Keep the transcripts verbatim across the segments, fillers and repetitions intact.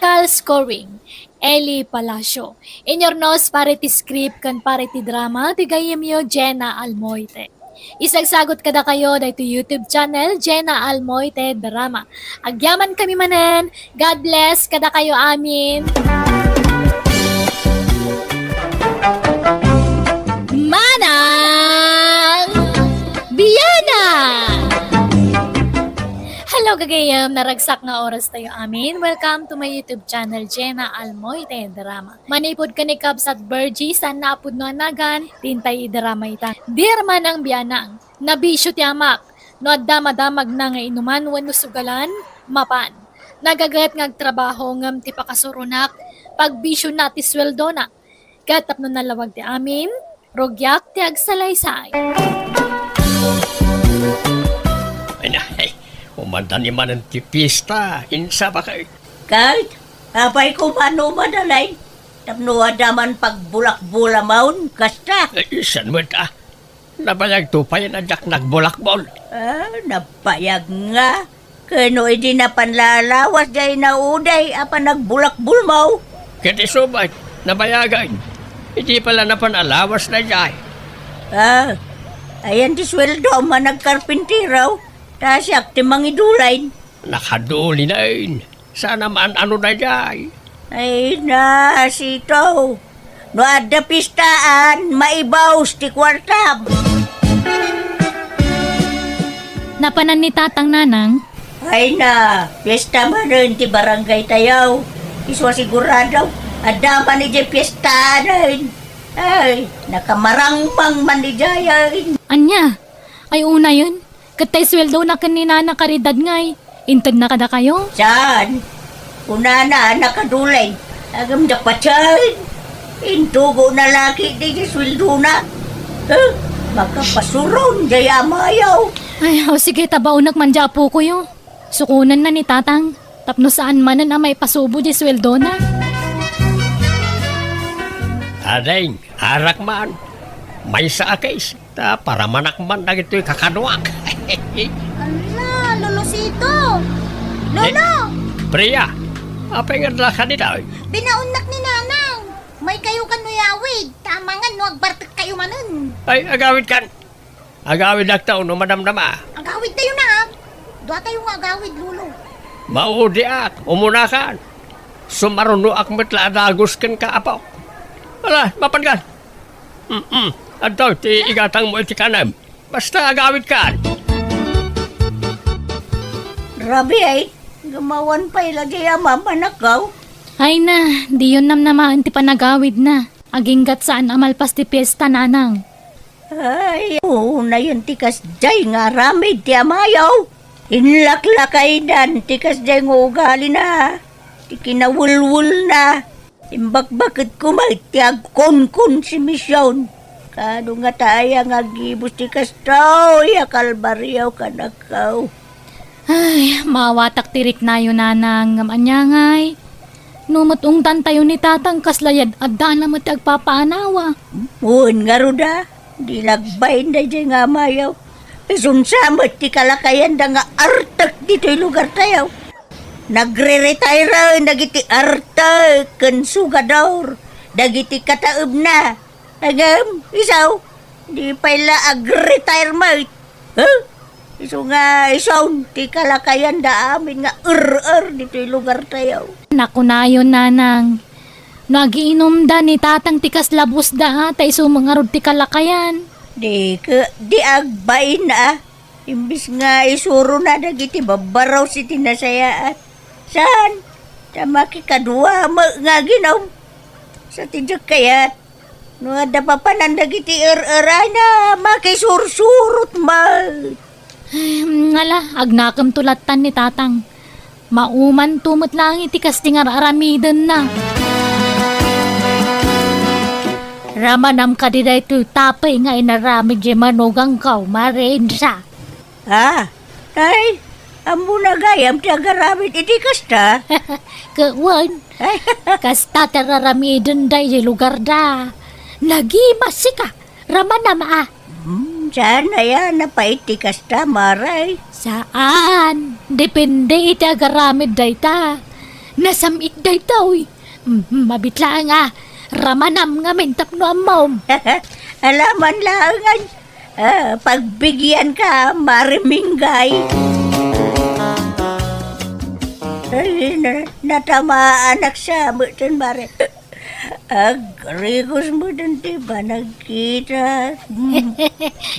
Musical scoring, Eli Palacio. Inyurnos para iti script ken para iti drama ti gayyemyo, Jenna Almoite. Isagsagut kadakayo daytoy YouTube channel, Jenna Almoite Drama. Agyamankami manen. God bless kadakayo amin. Manang Biana! Hello, gagayem. Naragsak nga oras tayo amin. Welcome to my YouTube channel, Jenna Almoite Drama. Manipud ken ni Kabsat Virgie, saan nga a pudno a nagan, dintay idrama ita. Dear Manang Bianang, nabisyo ti amak. No adda madamagna nga inuman wenno sugalan, mapan. Nagaget nga agtrabaho ngem ti pakasuronak, pagbisyona ti suweldona. Ket tapno nalawag ti amin, rugiak ti agsalaysay. Ay na, ay, umanda ni manen ti fiesta, insa ba kay? Kay, apay ko man no madalay, tapno adda man pagbulakbulamaon, kasta. Ay, isan met, ah. Nabayagto pay a diak nagbulakbol. Ah, nabayag nga. Ken no idi napan la a lawas jay nauday a panagbulakbulmo. Ket isu met, nabayagen. Idi pay la napan a lawas dayjay. Ah, ayan ti suweldom a nagkarpintero. Ta siak ti mangidulayn. Nakadulinen. Saan a maan-ano dayjay. Ay, nasito. No adda pistaan, maibus ti kuartam. Napanan ni Tatang, Nanang? Ay na, fiesta manen ti barangay tayo. Isu a sigurado, adda man idiay fiestaanen. Ay, nakamarangmang man idiayen. Ania? Ay, unayen. Ket tay suweldona ken ni Nana Caridad ngay, intedna kadakayo? Saan? Kunana a nakadulay. Agem da patien. Intugona la ketdi ti suweldona. Huh? Makapasuron jay amayo. Ay, o sige, tabaonek man jay apokoyo. Sukonenna ni Tatang, tapno saan manen a maipasubo jay suweldona. Ading, arak man. Maysa a case. Ta paramanak man dagitoy kakaduak. Ala, Lolo Sito! Lolo! Eh, Priya, apay nga adda ka ditoy? Binaonnak ni Nanang. Maykayo kan no yawid, ta amangan no agbartekkayo manen. Ay, agawidkan. Agawidakto no madamdama. Agawidtayo na, ah. Duatayo nga agawid, Lolo. Maudiak, umunakan. Sumarunoak met la a dagus kenka, apo. Ala, mapankan. Mm-mm. Adtoy ti igatangmo iti kanem. Basta agawidkan. Rabii, gumawan pay la jay a mamanakaw. Ay na, diyon namnamaen ti panagawidna. Aginggat saan a malpas ti fiesta, Nanang. Ay, unayen ti kasjay nga aramid ti amayo. Inlaklakaydan ti kasjay nga ugalina, ti kinawelwelna. Imbakbaketko met ti agkonkonsumision. Kaano ngata aya nga agibus ti kastoy a kalbario kadakayo? Ay, maawatak ti riknayo, Nanang, ngem ania ngay? No met ungtantayo ni Tatang, kasla yad-, adda na met ti agpapaanawa. Wen ngarud a, di nagbain daydiay nga amayo. Isunsa met ti kalakayanda nga artek ditoy lugartayo. Nagre-retire dagiti artek ken sugador dagiti kataebna. Ngem, isu, di pay la ag-retire met. Huh? Isu nga isu ti kalakayanda amin nga er-er ditoy lugartayo. Nakunayon, Nanang. No agiinumda ni Tatang ti kasla busda, a, ta isu met ngarud ti kalakayan. Di ke, di agbain, a. Imbes nga isurona dagiti babbarus iti nasayaat. Saan? Ta makikadua met nga aginum. Sa ti diak kayat, no adda papanan dagiti er-erana, makisursurot met. Ay, ngala, agnakemto lattan ni Tatang. Maumanto met laeng iti kas ti nga ar-aramidenna. Ramanam kadi daytoy tapay nga inaramid ti manugangko, Mare Insa? Ah, ay, ammona gayam ti agaramid iti kasta? Ket wen, ay, kasta ti ar-aramidenda iti lugarda. Nagimas sika, ramanam a. Hmm, saan aya napait ti kasta, Mare? Saan. Depende iti agaramid dayta. Nasam-it daytoy. Mm, mabit laeng a ramanam ngamin tapno ammom. Alaman laeng a, ah, pagbigianka, Mare Minggay. Ay, na-, natamaanak sa met, Mare. Agrikos met ti panagkita.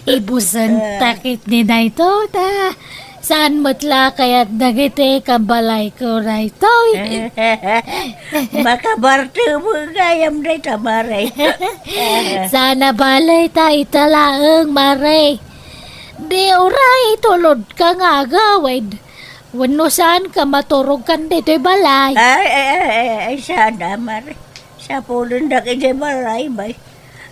Ibusen ta ketdi daytoy ta. Saan met la kayat dagiti kabalayko daytoy? Makabartek met gayam dayta, Mare. Saan a balay ta ita laeng, Mare. Di uray itulodka nga agawid. Wenno saanka maturogkan ditoy balay? Ay, ay, ay, ay, ay, sana, Mare. Sapulendak idiay balay, bay.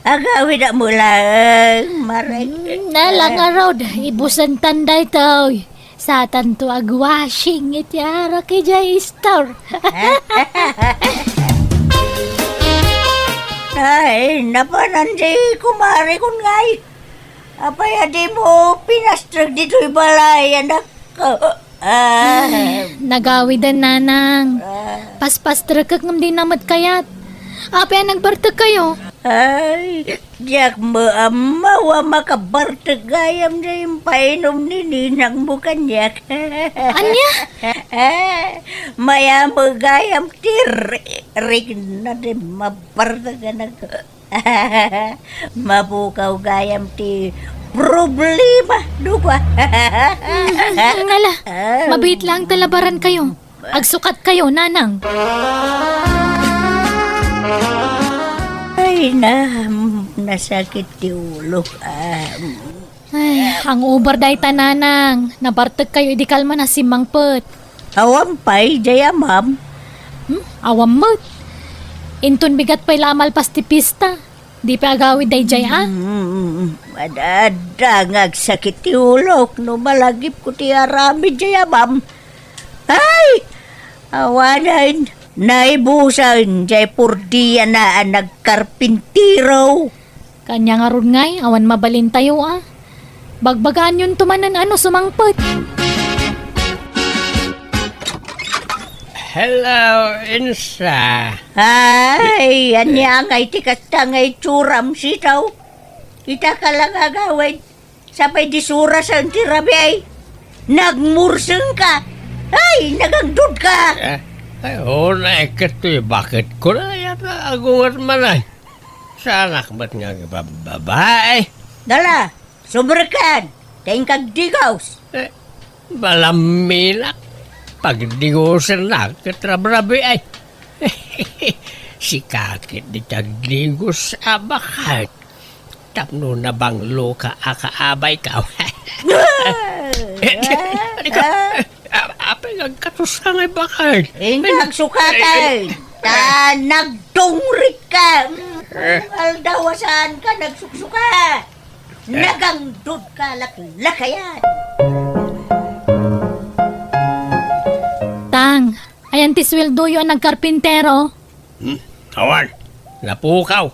Agawid a mulaeng, Mare. Hmm, nala ngarud, ibusentan daytoy. Satanto agwashing iti arak idiay store. Ay, napanan di kumare kun ngay. Apay a dimo pinastrek ditoy balay, anak? Ah. Nagawiden, nanang. Ah. Paspastrekek ngem dina met kayat. Apay a nagbartekkayo? Ay, diak maammo a makabartek gayam diay impainom ni ninangmo kaniak. Ania? Ah, mayamo gayam ti ri-, rikna di mabartek, anak. Mapukaw gayam ti problema, dukwa. Mm, ngala, ah, mabiit lang talabaran kayo. Agsukat kayo, nanang. Ay, na, nasakit ti ulok. Ah. Ay, ang ubar dayta, nanang. Nabartek kayo idi kalman a simmangpet. Awan pay, jay amam. Hmm? Awan met. Inton bigat pay la a malpas ti pista. Di pay agawid dayjay, a? Mm, madada nga agsakit ti ulok no malagipko ti aramid jay amam. Ay! Awanen, naibusen jay purdiana a nagkarpintero. Kanya ngarud ngay, awan mabalintayo, a. Bagbagaanyonto manen a no sumangpet. Hello, Insa. Ay, ania ngay ti kasta nga itsuram, sitaw? Ita ka lang agawid. Sapay di surasen ti rabii. Nagmurseng ka. Ay, nagangdud ka. Eh, ay, unay, ket toy bakit ko na yata agungar man ay. Saanak met nga babae. Dala, sumrekan, ta inkagdigos. Eh, malamminak, pagdigosennak ket rabrabiay. Sika ket di ti agdigos a baket. Tapno nabanglo ka a kaabayko. Adi ka, a-, apay nga agkatoska nga baket? Inka agsukatan, ta nagtungrik ka. Mm, aldaw a saan ka nagsuksuka. Nagangdud ka laklakayan. Tang, ayan ti sueldoyo a nagkarpintero? Hmm? Awan, napukaw.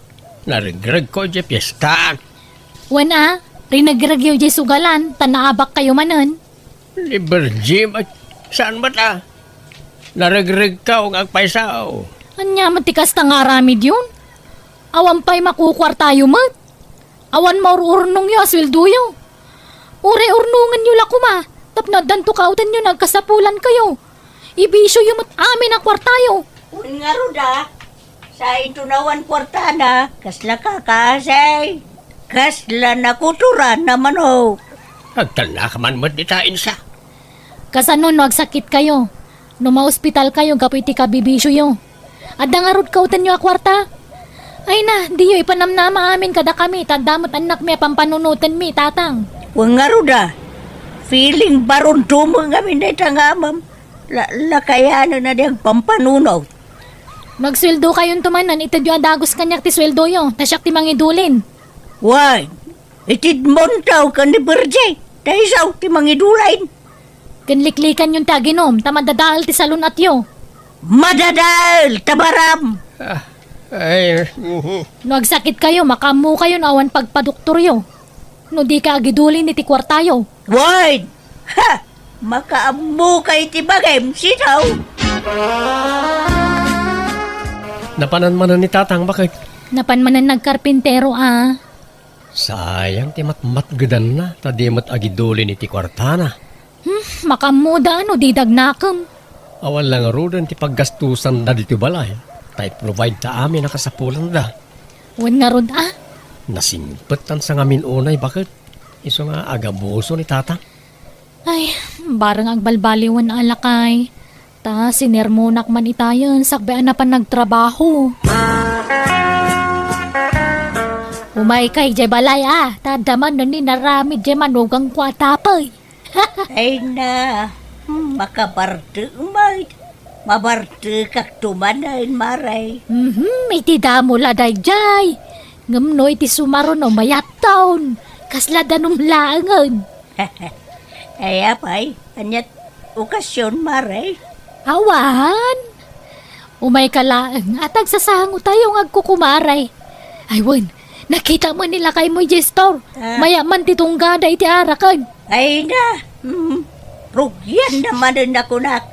Naregregko idiay piestaan. Wen a, rinegregyo idiay sugalan, ta naabakkayo manen. Ni Virgie, saan met a? Naregregko nga agpayso. Ania met ti kasta nga aramidyon? Awan pay makukuartayo met. Awan maur-urnongyo a sueldoyo. Uray urnongenyo la koma, tapno addanto kaawtenyo nga agkasapulankayo. Ibisioyo met amin a kuartayo. Wen ngarud a, sainto no awan kuartana, kasla kakaasay, kasla nakutoran a manok. Agtalna ka man met dita, Insa. Kasano no agsakitkayo? No maospitalkayo gapu iti kabibisioyo? Adda ngarud kaawtenyo a kuarta? Ay na, diyo ipanamnama amin kadakami, ta adda met annakmi a pampanunotenmi, tatang. Wen ngarud a, feeling baron tumeng amin dayta nga amam. La-, lakayanen a di agpampanunot. No agsueldokayonto manen, itedyo a dagus kaniak ti sueldoyo, ta siak ti mangidulin. Wen, itedmonto ken ni Virgie, ta isu ti mangidulin. Ken liklikanyon ti aginom, ta madadael ti salun-atyo. Madadael, tabaram! Ah, ay, mhm. No agsakitkayo, makaammokayon awan pagpadoktoryo. No dika agidulin iti kuartayo. Wen! Ha! Makaammoka iti bagim, sitaw! Napanan manen ni Tatang, baket? Napan manen nagkarpintero, a. Sayang ti matmatgedanna, ta di met agidulin iti kuartana. Hmm, makaammoda no di dagnakem. Awan la ngaruden ti paggastusanda ditoy balay, ta i-provide ta amin a kasapulanda. Wen ngarud, a? Nasingpet tan sangamin unay, baket. Isu nga agabuso ni Tatang. Ay, bareng agbalbaliwen a lakay. Ta sinermonak man itayen sakbay a napan nagtrabaho. Umayka idiay balay, a, ta adda man ni naramid diay manugangko a tapay. Ay na, makabartek met. Mabartekakto manen, Mare. Mhm, iti damo la daydiay. Ngem no iti sumaruno mayatton, kasla danum laengen. Ay, apay, aniat okasion, Mare? Awan. Umayka laeng, a ta agsasangotayo nga agkukumare. Ay, wen, nakita met ni lakaymo idiay store. Ah. Mayat man ti tunggada iti araken. Ay na, mm, rugianna manen a kunak.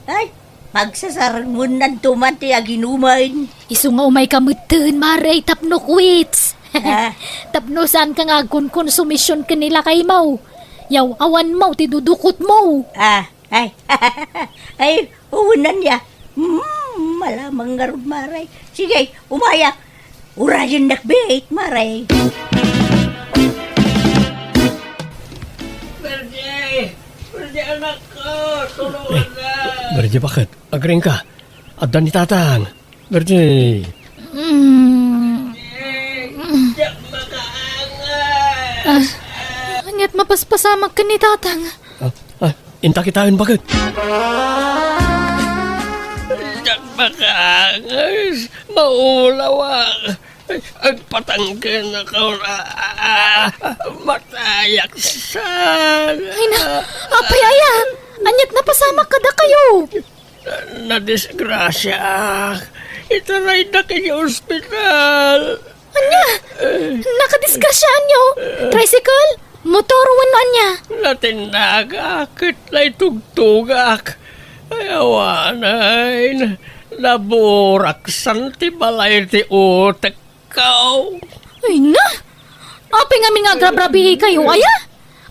Ay, magsasarengennanto man ti aginumen. Isu nga umayka metten, Mare, tapno quits. Ah. Tapno saanka nga agkonkonsumision ken ni lakaymo. Yaw-awanmo ti dudukotmo. Ah, ay. Ay, wen ania. Hmm, malamang ngarud, Mare. Sige, umayak. Urayennak biit, Mare. Bernie! Bernie, anakko! Tulungan na! Bernie, baket? Agriingka? Adda ni Tatang. Bernie! Mm. Bernie! Diak makaangas! Ah, aniat mapaspasamak ken ni Tatang? Ah, ah, inta kitaen, baket? Diak makaangas! Maulawak! Agpatangken ako, ah, ah, matayak sa... Ay na, apay aya? Aniat napasamak kadakayo? Nadisgrasiaak. Itaraydak iti ospital. Ania? Nakadisgrasiaanyo? Tricycle? Motor wenno ania? Natindagak ket naitugtogak. Ay, awanen. Naburaksan ti balay ti utek. Kao. Ay na! Apay ngamin nga agrabrabiikayo, aya?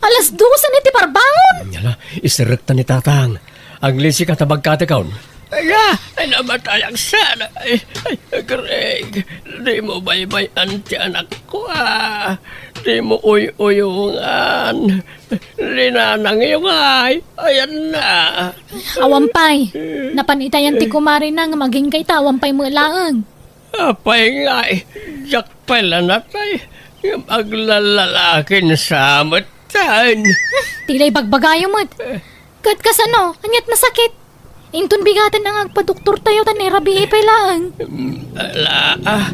Alas dosen iti parbangon! Ala, iserekta ni Tatang. Aglisika ta bagkatekon. Aya, ay, namatayak sana. Ay, ay, Greg, di mo baybay-an ti anakko, a. Di mo uy-uyongan. Linanangyo ngay, ayan na. Awan pay. Napan itayan ti kumarina nga magingga ita, awan pay met laeng. Apay ngay, diak pay la natay, ngem aglalalakin sa metten. Ti la ibagbagayo met. Ket kasano, aniat nasakit? Inton bigaten nga agpadoktortayo ta nirabii pay laeng. Ala, ah,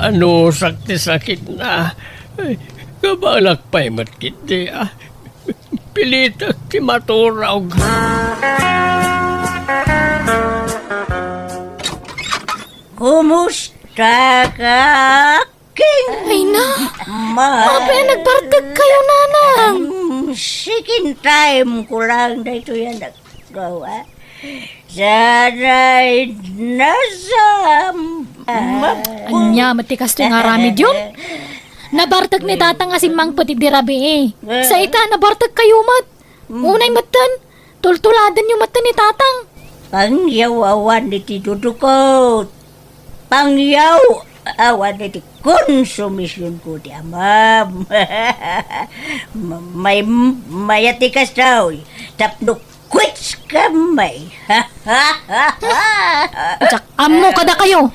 anusak ti sakitna. Ay, kabalak pay met ketdi, ah. Pilitek ti maturog. Kumusta ka, King? Ay na! Ma- Apay a nagbartek kayo, nanang? Mm, second time ko lang daytoy a naggawa. Sanay na sa mag- Ania met ti kastoy nga aramidyo? Nabartek ni Tatang a simmangpet idi rabii. Sa ita, nabartek kayo met. Unay metten, tultuladenyo metten ni Tatang. Pangyaw awan iti dudukot. Pangyaw awan iti konsumisionko ti amam. Ma-, may-, mayat ti kastoy, tapno quits kami. Diak ammo kadakayo.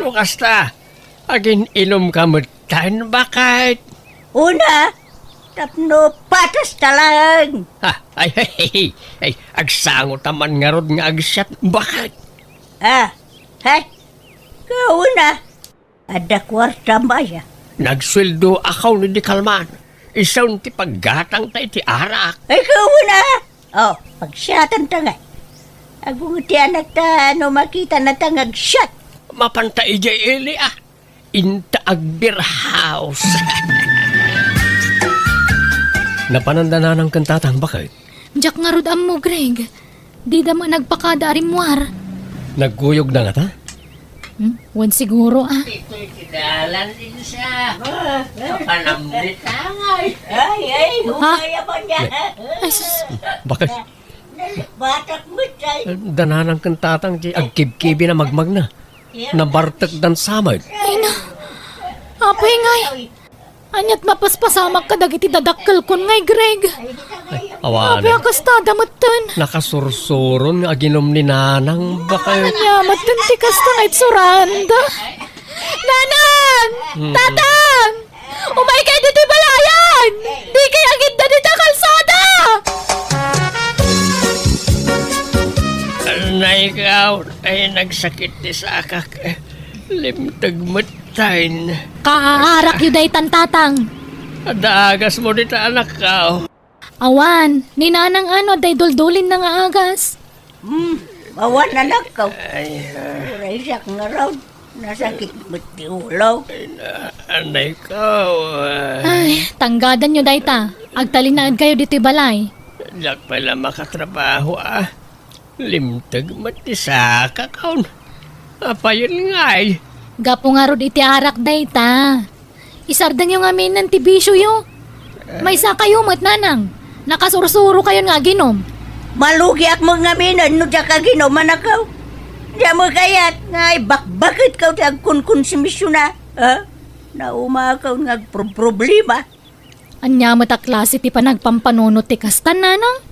No kasta, agin-inom ka met tan, baket? Una, tapno patas ta laeng. Ha, ay, ay, ay, ay, agsango ta man ngarud nga agsiat, baket? Ah, hay, kauna, adda kuarta maya. Nagsueldo ako ni di kalman. Isun ti paggatang ta iti arak. Ay, kauna! Oh, pagsiatan ta ngay. Agunget ti anak ta no makita na ta nga agsiat. Mapanta idiay ili, ah. Inta agbirhaos. Napananda nanang ken tatang, baket? Diak ngarud ammo, Greg. Dida met nagpakada a rimmuar. Nagkuyogda ngata? Hmm? Wen siguro, ah. Itoy ti dalan din siya. Kapanam ni tangay. Ay, ay, Ha? Umaya ba niya? Ay, sus. Baket? Batak mo, tay. Dananang ken tatang ti agkibkibi na magmagna. Nabartek dan samad. Ay na. Apay ngay. Aniat mapaspasamak kadagiti dadakkelkon ngay, Greg. Awan. Apay a kasta da metten. Nakasursuron nga aginom ni nanang, baket. Ania metten ti kasta nga itsuranda? Nanang! Hmm. Tatang! Umaykay ditoy balayan! Dikay agidda dita kalsada! Anay ka, ay nagsakit ti sakak. Limteg metten. Kaaarakyo daytan, tatang. Adda agasmo dita, anakko. Awan, ni nanang ano, adda iduldulinna nga agas. Hmm, awan, anakko. Ay, ah. Uray siak ngarud. Nasakit met ti ulo. Ay, na-, anay ko, ah. Ay, tanggadanyo dayta. Agtalinaedkayo ditoy balay. Diak pay la makatrabaho, ah. Limteg met ti sakakon. Apayen ngay? Gapu ngarud iti arak dayta. Isardengyo ngaminen ti bisioyo. Maysakayo met, nanang. Nakasursurokayon nga aginom. Malugiak met ngaminen no diak aginom, anakko. Diak met kayat nga ibakbaketko ti agkonkonsumision, ha? Naumakon nga agproproblema. Ania met a klase ti panagpampanunot ti kasta, nanang?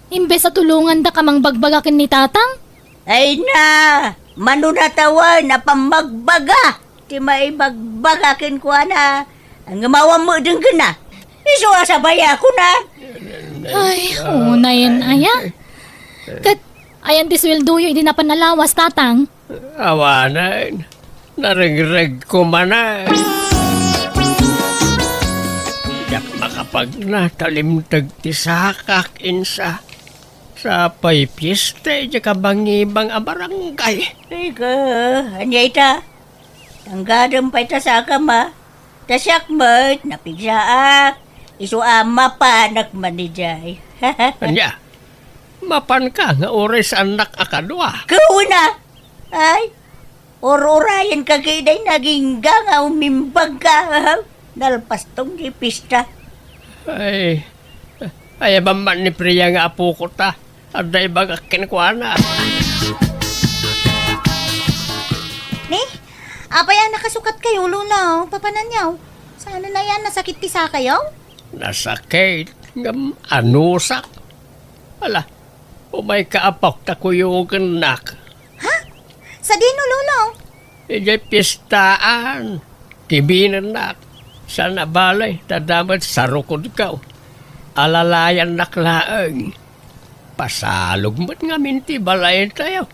Imbes a tulongandaka mangbagbaga ken ni tatang? Ay na, mano natawen a pammagbaga ti maibagbaga kenkuana, ngem awan met denggenna. Isu a sabayakon a. Ay, unayen aya. Ket ayan ti sueldoyo idi napan a lawas, tatang? Awanen, narengreg ko manen. Diak makapagna ta limteg ti sakak, insa. Sapay fiesta idiay kabangibang a barangay. Ay ka, ania ita? Tanggadem pay ta sakam a. Ta siak met, napigsaak. Isu a mapanak man idiay. Ania? Mapanka nga uray saannak a kadua? Kuna! Ay, ur-urayenka ketdi nagingga nga umimbagka. Nalpaston ti pista. Ay, ay, awan man ni Priya nga apoko ta. Adda ibagak kenkuana. Ni, apay a nakasukat kayo, Lolo? Papananyaw? Saan na yan? Nasakit ti sakayo? Nasakit? Ngem anusak? Ala, umayka, apok, ta kuyogennak. Ha? Sadino, Lolo? Idiay piestaan, kibinennak. Saan a bale, ta adda met sarukodko. Alalayannak laeng. Pasalog met ngamin ti balayentayo.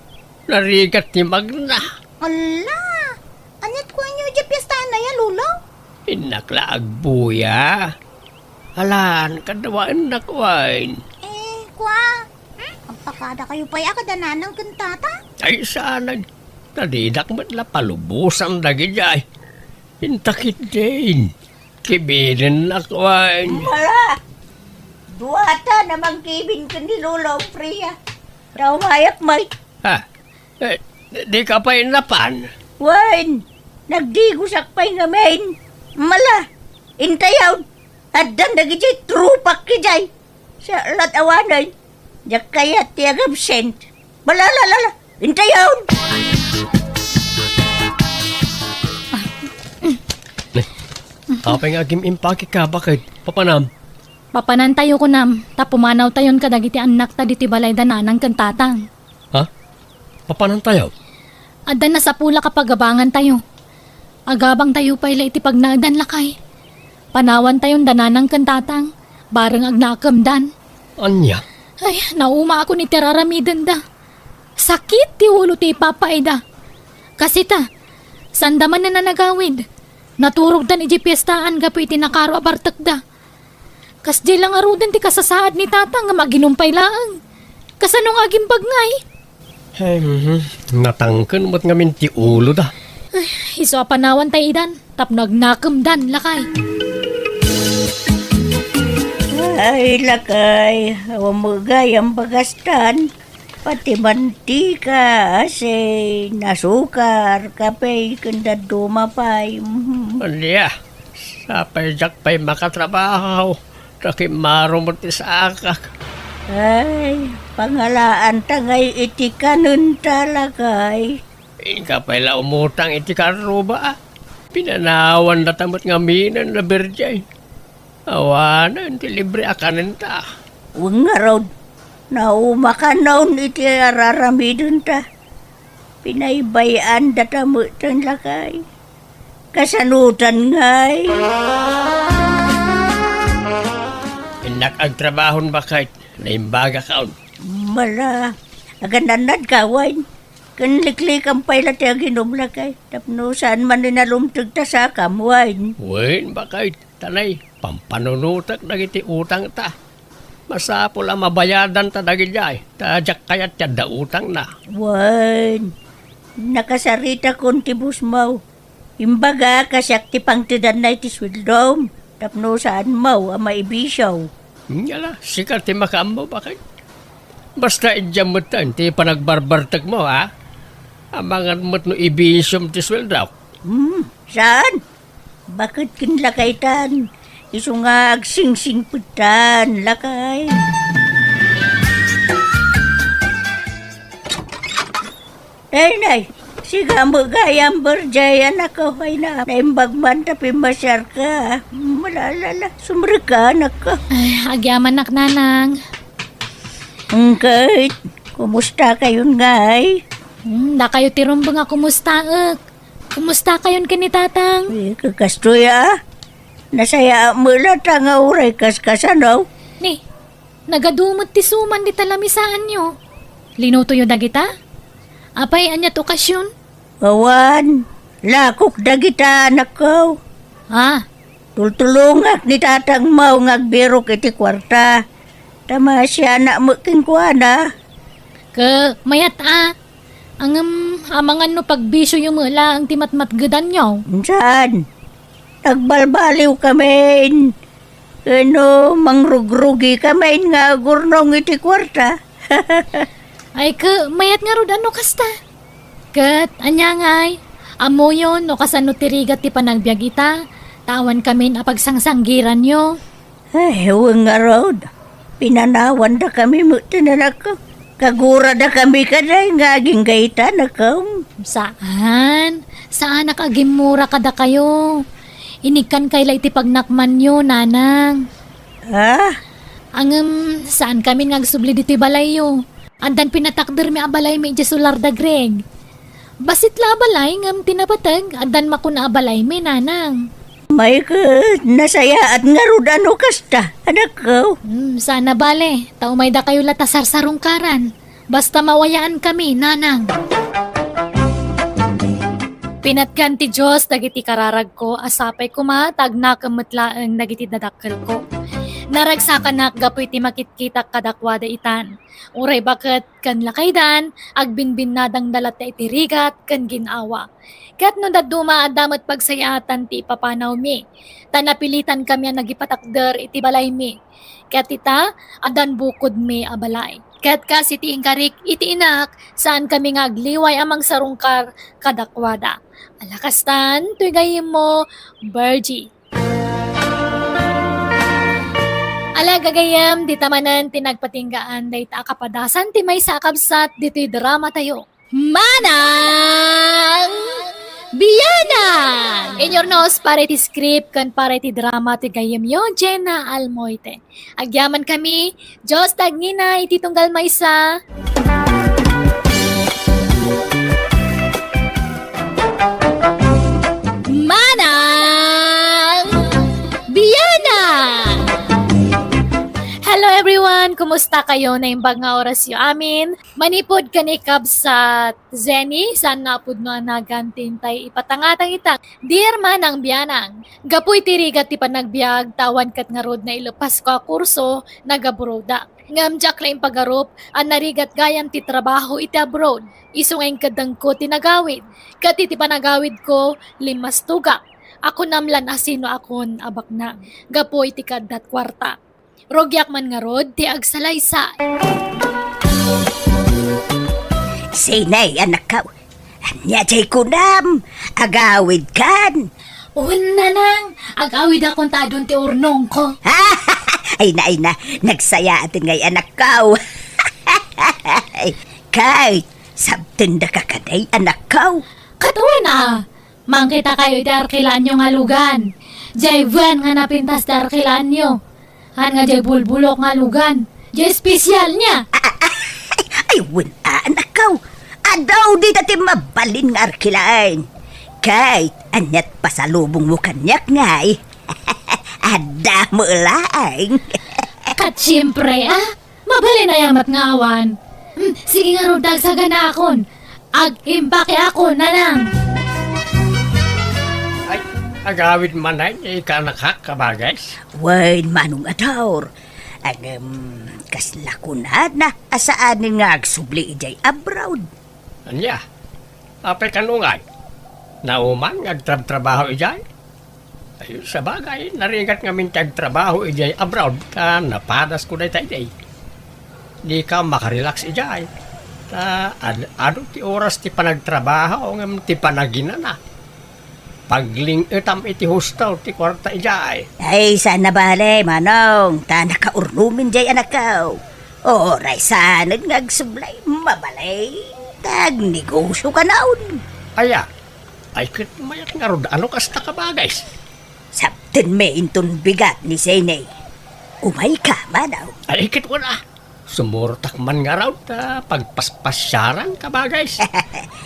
Narigat ti magna. Ala! Aniat kuanyo idiay piestaan aya, Lolo? Innak la agbuya. Alan, kadawaennak wen. Eh, kua? Hmm? Agpakada kayo pay a kada nanang ken tata? Ay, saanen. Ta didak met la palubosan dagidiay. Inta ketdin. Kibinennak wen. Mala! Duata na mangkibin ken ni Lolo Priya. Ta umayak met. Ha? Eh, dika pay napan? Wen, nagdigosak pay ngamin. Mala, intayon, addan dagidiay tropak idiay. Sa lat awanen, diak kayat ti agabsent. Mala, la, la, la, intayon! Apay nga agim-impake ka, baket? Papanam? Papanantayo, kunam, ta pumanawtayon kadagiti annakta ditoy balay da nanang ken tatang. Ha? Papanantayo? Adda nasapulak a pagabangantayo. Agabangtayo pay la iti pagnaedan, lakay. Panawantayon da nanang ken tatang, bareng agnakemdan. Ania? Ay, naumaakon iti ar-aramidenda. Sakit ti ulo ti ipapaayda. Kasit a, sanda manen a nagawid. Naturogdan idiay piestaan gapu iti nakaro a bartekda. Kasdiay la ngaruden ti kasasaad ni tatang nga aginom pay laeng. Kasano nga agimbag ngay? Ay, mhm. Natangken met ngamin ti uloda. Ay, isu a panawan tay idan, tapno agnakemdan, lakay. Ay, lakay, awan met gayam bagastan. Pati mantika, asin, asukar, kape, ken dadduma pay. Mhm. Ania, sapay diak pay makatrabaho, ta kimmaro met ti saakak. Ay, pangalaanta ngay iti kanenta, lakay. Inka pay la umutang iti karruba, a. Pinanawandata met ngaminen la Birjay. Awanen ti libre a kanenta. Wen ngarud, naumakanon iti araramidenta. Pinaybay-andata met ten, lakay. Kasanotan ngay? Innak agtrabahon, baket. Naimbagakon. Mala, aganannad ka, wen? Ken liklikam pay la ti aginum, lakay, tapno saan man ni nalumteg ta sakam, wen? Wen, baket, ta nay, pampanunotek dagiti utangta. Masapul a mabayadanta dagidiay, ta diak kayat ti adda utangna. Wen, nakasaritakon ti busmaw. Imbaga, kasiak ti pangtedanna iti sueldom, tapno saanmo a maibisio. Ngala, sika ti makaammo, baket. Basta idiam metten ti panagbarbartekmo, a? Amangan met no ibisiom ti sueldok. Hmm, saan? Baket ken lakaytan, isu nga agsingsingpettan, lakay. Nay, nay, sika met gayam, Birjay, anakko, ay na, naimbag man ta pimmasiarka. Malalala, sumrekka, anakko. Ay, agyamanak, nanang. Ngem ket, kumusta kayon ngay? Hmm, dakayo ti rumbeng a kumustaek. Kumusta kayon ken ni tatang? Eh, kakastoy, a. Nasayaat met latta nga uray kaskasano. Ni, nagadu met ti suman dita lamisaanyo. Linutoyo dagita? Apay, ania ti okasion? Awan, lakok dagita, anakko. Ah. Tultulongak ni tatangmo nga agbirok iti kuarta. Ta masianak met kenkuana. Ke, mayat a. Ngem, amangan no pagbisioyo met laeng ti matmatgedanyo. Saan? Nagbalbaliwkamin. Ken no mangrugrugikamin nga agurnong iti kuarta. Ay, ke, mayat ngarud a no kasta. Ket, ania ngay? Ammoyon no kasano ti rigat ti panagbiag ita, ta awankamin a pagsangsanggiranyo. Ay, wen ngarud. Pinanawandakami met ti nanakko. Kaguradakami kadi nga agingga ita, anakko. Saan. Saanak a gimmura kadakayo. Inikkankay la iti pagnakmanyo, nanang. Ah? Ngem, saankamin nga agsubli ditoy balayyo. Addan pinatakdermi a balaymi idiay solar da Greg. Bassit la a balay ngem ti napateg, addan makuna a balaymi, nanang. May ket nasayaat ngarud a no kasta, anakko. Hmm, saan a bale, ta umaydakayo la ta sarsarungkaran. Basta mawayankami, nanang. Pinatgan ti Dios dagiti kararagko a sapay koma ta agnakem met laeng dagiti dadakkelko. Naragsakanak gapu iti makitkitak kadakuada itan. Uray baket ken lakaydan, agbinbinnadangda latta iti rigat ken gin-awa. Ket no dadduma, adda met pagsayaatan ti ipapanawmi, ta napilitankami a nagipatakder iti balaymi. Ket ita, addan bukodmi a balay. Ket kas iti inkarik iti inak, saankami nga agliway a mangsarungkar kadakuada. Ala kastan, toy gayyemmo, Virgie. Ala, gagayyem, dita manen ti nagpatinggaan dayta a kapadasan ti maysa a kabsat ditoy dramatayo. Manang Bianang! Inyurnos para iti script ken para iti drama ti gayyemyo, Jenna Almoite. Agyamankami, Dios ti agngina iti tunggal maysa. Manang Bianang! Hello everyone! Kumusta kayo? Naimbag nga orasyo amin. Manipud ken ni kabsat Zenny, saan nga a pudno a nagan ti intay ipatangatang ita. Dear Manang Bianang, gapu iti rigat ti panagbiag, ta awan ket ngarud nailepasko a kurso, nagabroadak. Ngem diak la impagarup a narigat gayam ti trabaho iti abroad. Isu nga inkeddengko ti nagawid. Ket iti panagawidko, limmastugak. A kunam la no asino akon a baknang gapu iti kaaddat kuarta. Rugiak man ngarud ti agsalaysay. Sinay, anakko? Ania jay kunam? Agawidkan? Wen, nanang, agawidakon ta adun ti urnongko. Ay na, ay na, nagsayaat ngay, anakko. Kay, sabtendaka kadi, anakko? Ket wen a, mangkitakayo iti arkilaanyo nga lugan. Jay wen nga napintas ti arkilaanyo. Haan nga jay bulbulok nga lugan. Jay espesialna. Ay, wen a, anakko. Adu dita ti mabalin nga arkilaan. Kay, aniat pasalubongmo kaniak ngay? Adda met laeng. Ket siempre, a. Mabalin aya met nga awan. Hmm, sige ngarud ta agsaganaakon. Agimpakiakon, nanang. Ay, agawid man ay, ikanak, kabagis? Wen, Manong Ador. Ngem, kasla kunana a saanen nga agsubli idiay abroad. Ania? Apay kano ngay? Nauman nga agtrabtrabaho idiay? Ay, sabagay, narigat ngamin ti agtrabaho idiay abroad, ta napadasko dayta idi. Dika makarelax idiay. Ta ad-, adu ti oras ti panagtrabaho ngem ti panaginana. Pagling-etam iti hostel ti kuarta idiay. Ay, saan a bale, Manong, ta nakaurnomen diay anakko. Uray saanen nga agsubli, mabalin ta agnegosio kanayon. Aya, ay ket mayat ngarud a no kasta, kabagis. Sabtenmi inton bigat ni Sene. Umayka, Manong. Ay ket wen a. Sumurtak man ngarud ta pagpaspasiaran, kabagis.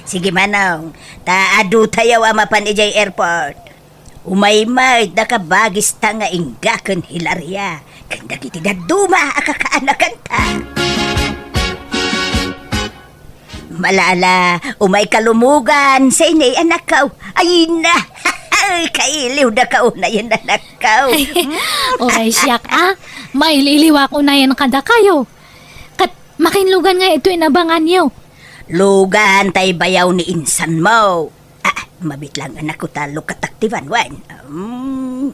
Sige, Manong, ta adutayo a mapan idiay airport. Umay met da kabagista nga ingga ken Hilaria, ken dagiti dadduma a kakaanakanta. Malala, umayka lumugan, Sene, anakko. Ay na, ay, kailiwdaka unayen, anakko. Uray siak a, maililiwak unayen kadakayo. Ket makinlugan nga itoy inabanganyo. Lugan tay bayaw ni insanmo. Ah, mabitlang anakko ta lukatak ti banwan. Mm.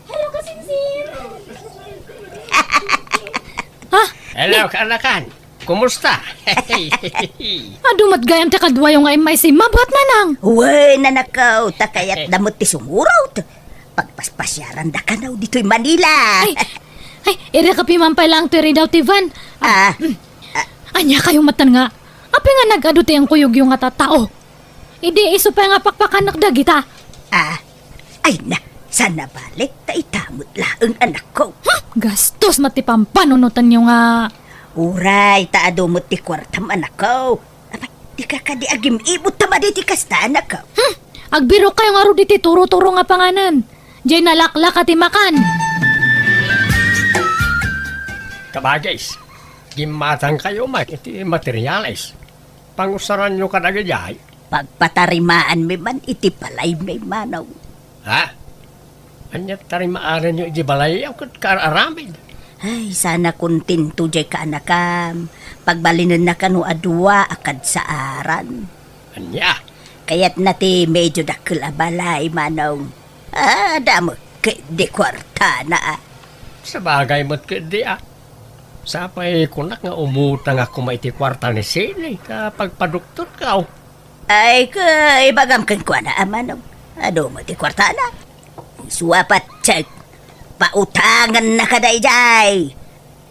Hello, kasingsir. Ha? Hello, kaanakan. Kumusta? Adu met gayam ti kaduayo nga immaysima, buat, Manang. Wen, anakko, ta kayatda met ti sumurot. Pagpaspasiaranda kano ditoy Manila. Ay, ay, irikapimam pay laeng ti ridaw ti van. Ah, Ah, mm. Ah. Ania kayo matan nga? Apay nga nag-adu ti inkuyogyo nga tattao? Idi isu pay nga pakpakanak dagita. Ah, ay na, saan a bale, ta ita met laeng, anakko. Hmm, gastos met ti pampanunotanyo nga. Uray, ta adu met ti kuartam, anakko. Apay, dika kadi agim-ibot ta madi ti kasta, anakko. Hmm, agbirok kayo ngarud iti turo-turo nga panganan. Jay nalaklaka ti makan. Kabagis, gimmatang kayo met iti materialis. Pangusaranyo kadagijay? Pagpatarimaanmi man iti balaymi, Manong. Ha? Ania tarimaanyo iti balayyo ket kaar-aramid? Ay, saan a kontento jay kaanakam. Pagbalinenna kano a dua a kadsaaran. Ania? Kayatna ti medyo dakkel a balay, Manong. Ah, adda met ketdi kuartana, a. Sabagay met ketdi, a. Sapay kunak nga umutangak koma iti kuarta ni Sene ta pagpadoktorko. Ay, ka, ibagam kenkuana, a, Manong. Adu met ti kuartana. Isu a patse, pautangennaka daydiay.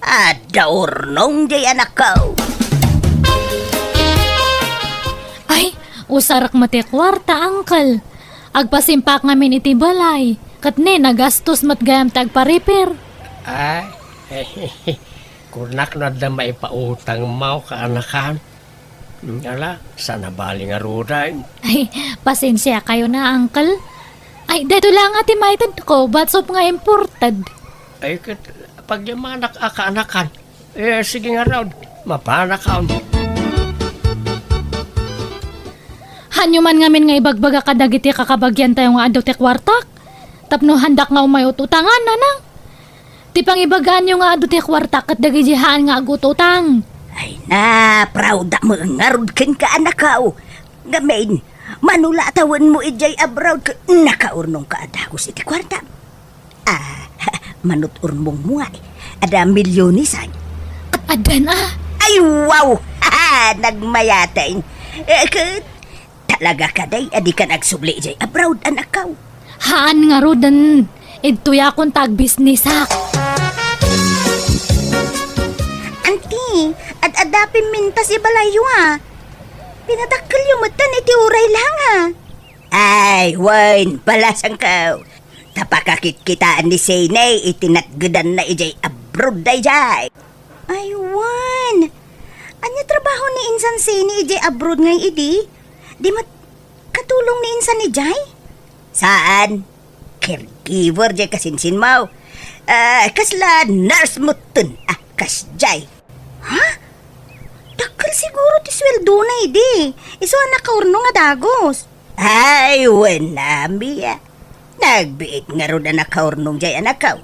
Adda urnong diay anakko. Ay, usarek met ti kuarta, Uncle. Agpasimpak ngamin iti balay. Ket ne, nagastos met gayam ti agpa-repair. Ay, kunak no adda maipautangmo, kaanakan. Ala, saan a bale ngaruden. Ay, pasensia kayo na, Uncle. Ay, daytoy la nga ti maitedko, batsop nga imported. Ay, ket pagyamanak a kaanakan. Eh, sige ngarud, mapanakon. Hanyo man ngamin nga ibagbaga kadagiti kakabagiantayo nga adu ti kuartak. Tapno handak nga umay ut-utangan, nanang. Ti pangibagaanyo nga adu ti kuarta ket dagiti haan nga agututang. Ay na, proud-ak met ngarud kenka, anakko. Ngamin, mano la a tawenmo idiay abroad ket nakaurnongka a dagus iti kuarta. Ah, Manut-urnong mo ay. Adda milyones ay. Addan a. Ay, wow! Nagmayateng. Eh, ket talaga kadi a dika agsubli idiay abroad, anakko? Haan ngaruden. Idtoyakon ta agbisnisak. Anti, ad-adda pimmintas ibalayyo a. Pinadakkelyo metten iti uray la nga. Ay, wen, balasangko. Ta pakakitkitaan ni Sene iti natgedanna idiay abroad daydiay. Ay, wen. Ania trabaho ni insan Sene idiay abroad ngay idi? Di met katulong ni insan idiay? Saan. Caregiver diay kasinsinmo. Ah, kasla nurse metten. Ah, kasdiay. Ha? Dakkel siguro ti sueldona idi. Isu a nakaurnong a dagus. Ay, wen a, Mia. Nagbiit ngarud a nakaurnong diay, anakko.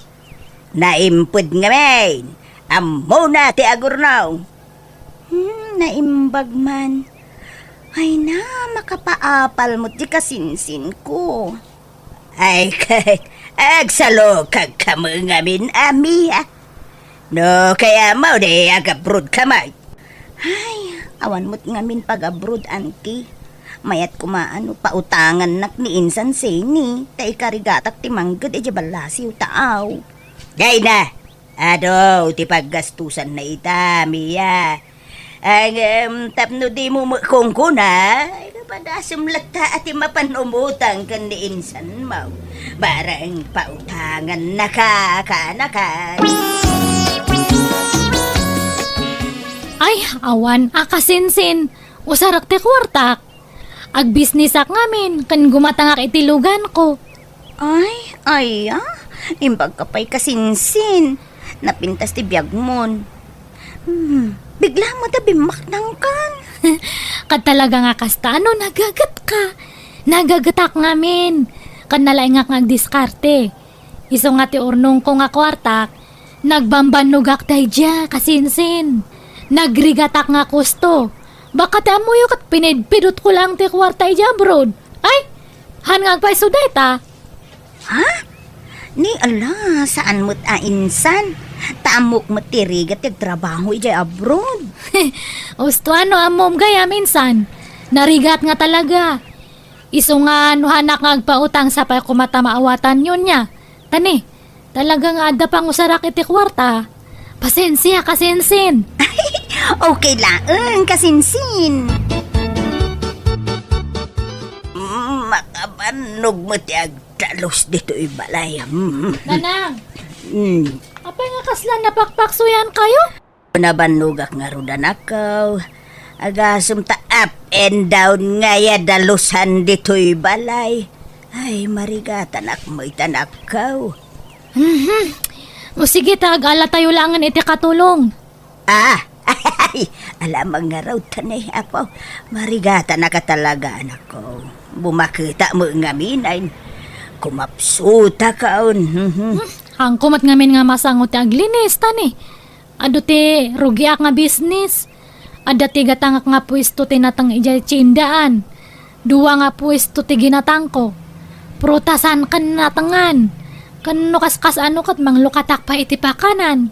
Naimped ngamin. Ammona ti agurnong. Hmm, naimbag man. Ay na, makapaapal met diay kasinsinko. Ay, ket agsalukagka met ngamin, Mia. No kayatmo, di ag-abroadka met. Ay, awan met ngamin pag-abroad, anti. Mayat koma no pautangannak ni insan Sene, ta ikarigatak ti mangged idiay ballasiw ta aw. Dayna, adu ti paggastusanna ita, Mia. Ngem, tapno dimo met kunkuna, ay, padasem latta a ti mapan umutang ken ni insanmo. Bareng pautangannaka, kaanakan. Ay, awan a kasinsin. Usarek ti kuartak. Agbisnisak ngamin ken gumatangak iti luganko. Ay, aya? Imbagka pay kasinsin. Napintas ti biagmon. Hmm, bigla met a bimmaknangkan. Ket talaga nga kasta no nagagetka. Nagagetak ngamin. Ket nalaingak nga agdiskarte. Isu nga ti urnongko nga kuartak, nagbambannogak daydiay, kasinsin. Nagrigatak nga kusto. Baka ti ammoyo ket pinidpidutko laeng ti kuarta idiay abroad. Ay, haan nga agpayso dayta. Ha? Ni ala, saan met a insan. Ta ammok met ti rigat ti agtrabaho idiay abroad. Usto a no ammom gayam insan. Narigat nga talaga. Isu nga no haanak nga agpautang sapay koma ta maawatanyo nia. Tani, talaga nga adda pangusarak iti kuarta. Pasensia, kasinsin. Okay laeng, kasinsin. Mm, makabannog met ti agdalus ditoy balay. Mm. Nanang, Mm. Apay nga kasla napakpaksuyan kayo? Nabannogak ngarud, anakko. Agasem ta up and down ngay a dalusan ditoy balay. Ay, marigatanak met, anakko. Mhm. O sige ta, ag-alatayo laengen iti katulong. Ah, ala man ngarud ta ni, Apo. Marigatanak a talaga, anakko. Bumaketa met ngamin ay kumapsutakaon. Mhm. Hmm, haanko met ngamin nga masango ti aglinis, ta ni. Adu ti rugiak nga bisnis. Adda ti gatangak nga puesto ti nateng idiay tiendaan. Dua nga puesto ti ginatangko. Prutasan ken natengan. Ken no kaskas-ano ket manglukatak pay iti pakanan.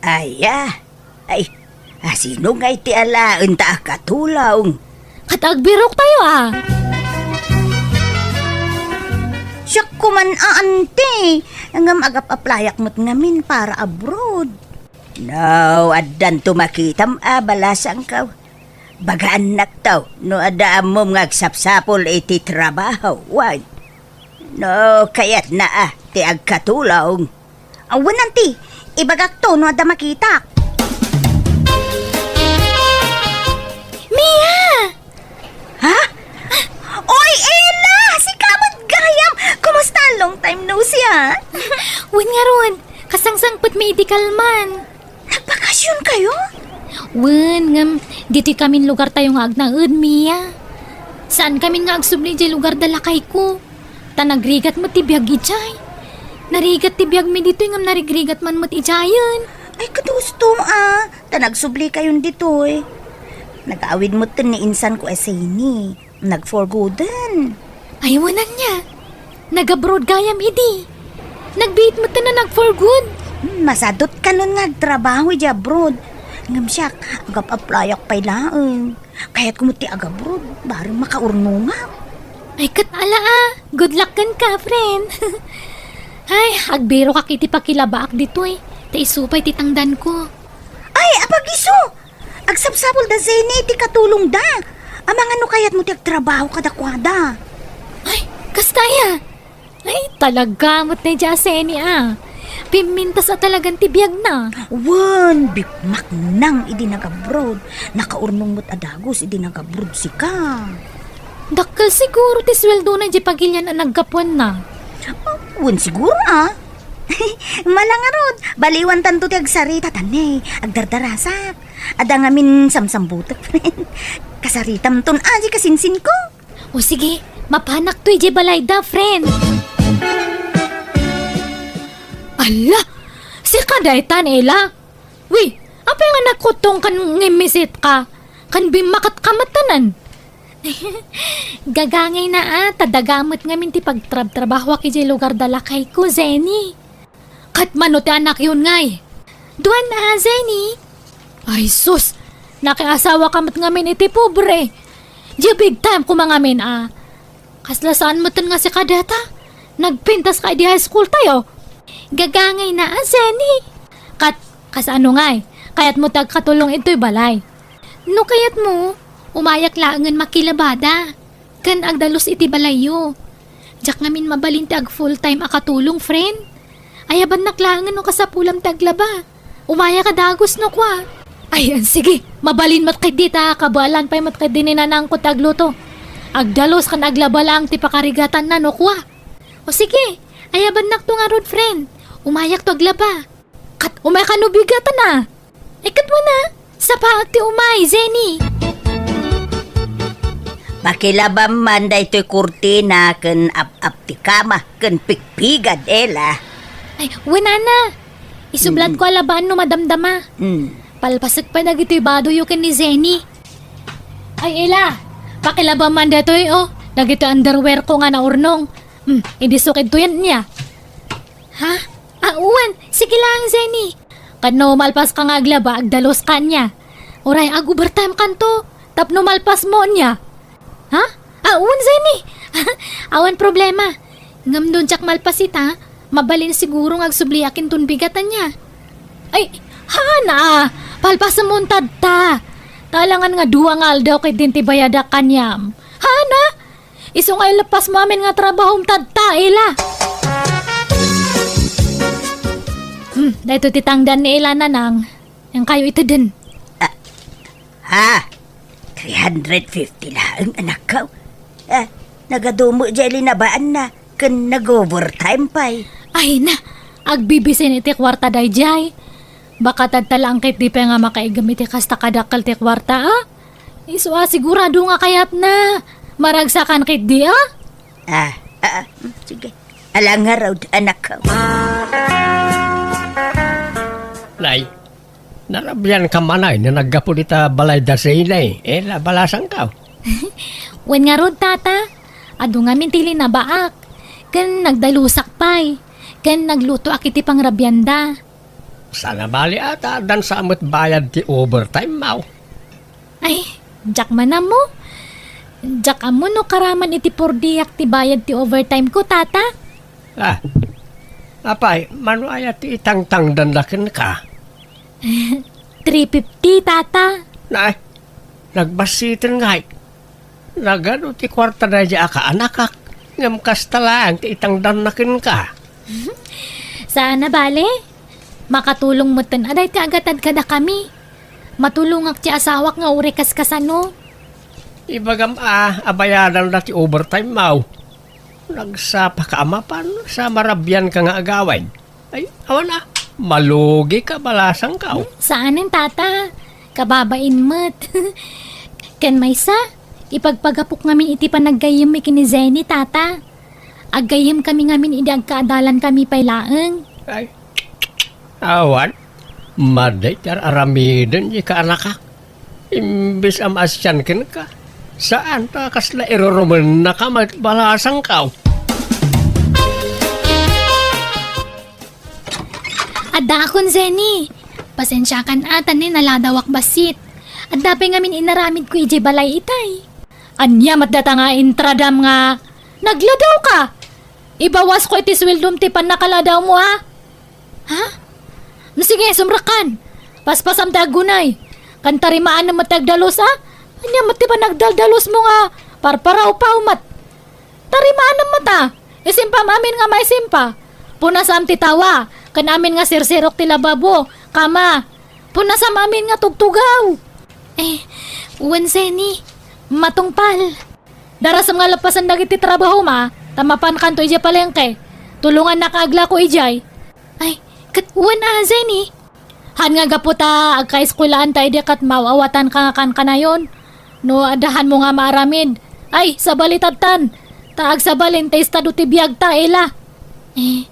Aya, ay, asino ngay ti alaen ta a katulong? Ket agbirok tayo, a. Siak koman a, anti. Ngem agap-aplayak met ngamin para abroad. No, addanto makitam a balasangko. Bagaannakto no adda ammom nga agsapsapul iti trabaho, wen. No, kayatna a ti agkatulong. Awan, anti, ibagakto no adda makitak. Mia! Ha? Oy, Ella! Sika met gayam! Kumusta? Long time no see, ah. Wen ngarud, kasangsangpet mi idi kalman. Nagbakasyon kayo? Wen, ngem, ditoy kamin lugar tayo nga agnaed, Mia. Saan kamin nga agsubli idiay lugar da lakayko? Ta nagrigat met ti biag idiay. Narigat ti biagmi ditoy ngem narigrigat man met idiayen. Ay, kadusto, a. Ta nagsubli kayon ditoy. Nag-awid metten ni insanko a Seni. Nagforgoden. Ay, wen ania. Nag-abroad gayam idi. Nagbiit met ta na nag for good. Hmm, masadot kanon nga agtrabaho idiay abroad. Ngem siak, agap-applyak pay laeng. Kayatko met ti agabroad, bareng makaurnongak. Ay, ket ala a. Good luck kenka, friend. Ay, agbirokak iti pakilabaak ditoy. Ta isu pay ti tangdanko. Ay, apag-isu! Agsapsapulda Zeni iti katulongda. Amangan no kayatmo ti agtrabaho kadakuada. Ay, kasta aya. Ay, talaga met daydiay a Zeni a. Pimmintas a talagan ti biagna. Wen, bikmaknang idi nagabroad. Nakaurnong met a dagus idi nagabroad sika. Dakkel siguro ti sueldona idiay pagilian a naggapuanna. Wen siguro a. Mala ngarud, baliwantanto ti agsarita, ta ne, agdardarasak. Adda ngamin samsambutek, friend. Kasaritamton a, di kasinsinko. O sige, mapanakto idiay balayda, friend. Ala, sika daytan, Ela. Wi, apay nga nagkuttong kan ngimmisit ka? Kan bimmakat ka matanan. Gagangayna a, ta daga met ngamin ti pagtrabtrabahoak idiay lugar da lakayko, Zeni. Ket mano ti anakyon ngay? Duan a, Zeni. Ay sus, nakiasawa ka met ngamin iti pobre. Di big time koma ngamin a. Kasla saan metten nga sika dayta? Nagpintas ka idi high school tayo. Gagangayna a, Zeni. Ket, kasano ngay? Kayatmo ti agkatulong itoy balay? No kayatmo, umayak laengen makilabada. Ken agdalus iti balayyo. Diak ngamin mabalin ti ag full time a katulong, friend. Ayabannak laengen no kasapulam ti aglaba. Umayak a dagus no kua. Ay, sige, mabalin met ketdi ta kabaelan pay met ketdi ni nanangko ti agluto. Agdalus ken aglaba laeng ti pakarigatanna no kua. O sige, ayabannakto ngarud, friend. Umayakto aglaba. Ket umay kano bigatan a. Ay, ket wen a, sapaak ti umay, Zeni. Pakilabam man daytoy kurtina ken ap-ap ti kama ken pigpigad, Ela. Ay, wen a. Isubladko a labaan no madamdama. Mm. Palpasek pay dagitoy badoyo ken ni Zeni. Ay, Ela, pakilabam man daytoy, o. Dagitoy underwear ko nga naurnong. Hmm, idi sukid to yan niya. Ha? Ah, wen, sige lang, Zeni. Ket no malpas ka nga aglaba, agdalus ka niya. Uray, ag-overtime kanto. Tapno malpas mo niya. Ha? Ah, wen, Zeni. Awan problema. Ngem no diak malpas ita, mabalin siguro nga agsubliak inton bigatan niya. Ay, haan a, palpasem mo unta ta. Talangan nga dua nga aldaw ket din ti bayadak kaniam. Haan a, Isu nga ilepas mo amin nga trabahom tadta, Ela. Hmm, daytoy ti tangdan ni Ela, Nanang. Yan kayo iteden. Ah, ha? Three hundred fifty laeng, anakko. Ah, nagadumo jay linabaanna, ken nag-overtime pay. Ay na, agbibisin iti kuarta dayjay. Baka tadta laeng ket di pay nga makaigem iti kasta kadakkel ti kuarta, a? Isu a sigurado nga kayatna. Maragsakan ketdi, a? Ah, ah, ah, mm, sige. Ala ngarud, anakko. Nay, narabian ka manay na naggapu dita balay da Zeni, eh, nabalasang ka. Wen ngarud, tata. Adu ngamin ti linabaak. Ken nagdalusak pay. Ken naglutoak iti pangrabianda. Sana bali ata, addan sa met bayad ti overtime, maw? Ay, diak man ammo. Diak ammo no karaman iti purdiak ti bayad ti overtime ko, tata. Ah, apay, mano aya ti itangtangdanna kenka? Three fifty, tata. Nay, nagbassiten ngay. Nagadu ti kuarta daydi a kaanakak, ngem kasta laeng ti itangdanna kenka. Saan a bale? Makatulong metten a daytoy agatad kadakami. Matulongak ti asawak nga uray kaskasano. Ibagam a, abayadanda ti overtime, maw. Nagsapaka a mapan, sa marabianka nga agawid. Ay, awan a, malugi ka, balasang ka, oh. Hmm, saanen, tata. Kababain met. Ken maysa, ipagpagapok ngamin iti panaggayyem ken ni Zeni, tata. Aggayyem kami ngamin idi agkaadalan kami pay laeng. Ay, awan. Madi ti ar-aramiden di kaanakak. Imbes a maasian kenka, saan ta kasla irurumennaka met, balasangkaw. Taakon, Zenny. Pasensiakan a, ta ni naladawak bassit. Adda pay ngamin inaramidko idiay balay itay. Ania met dayta nga intradam nga nagladawka? Ibawasko iti sueldom ti pannakaladawmo, a? Ha? No, sige, sumrekkan. Paspasam ti aggunay. Ken tarimaanem met ti agdalus, a? Ania met ti panagdaldalusmo nga parparawpaw met? Tarimaanem met, a? Isimpam amin nga maisimpa. Punasam ti tawa, ken amin nga sirsirok ti lababo, kama. Punasam amin nga tugtugaw. Eh, wen, Zenny, matungpal. Darasem nga lappasen dagiti trabahom, a, ta mapankanto idiay palengke. Tulongannak a aglako idiay. Ay, ket wen a, Zenny. Haan nga gapu ta agkaeskuelaan ta idi ket maaw-awatanka nga kankanayon. No adda haanmo nga maaramid, ay, sabalitadtan. Ta agsabalin ti estado ti biagta, Ela. Eh,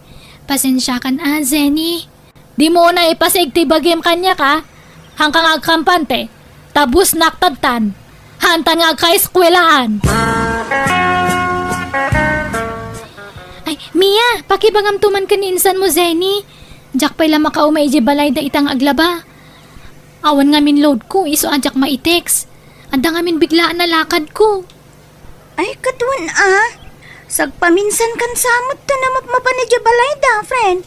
pasensiakan a, Zenny. Dimo unay ipasig ti bagim kaniak, a? Haanka nga agkampante. Ta busnak tadtan. Haantan nga agkaeskuelaan. Ay, Mia, pakibagamto man ken ni insanmo, Zenny. Diak pay la makauma idiay balayda ita nga aglaba. Awan ngamin loadko, isu a diak maitext. Adda ngamin biglaan a lakadko. Ay, ket wen a. Sagpaminsankan sa met ta namapmapan idiay balayda, friend.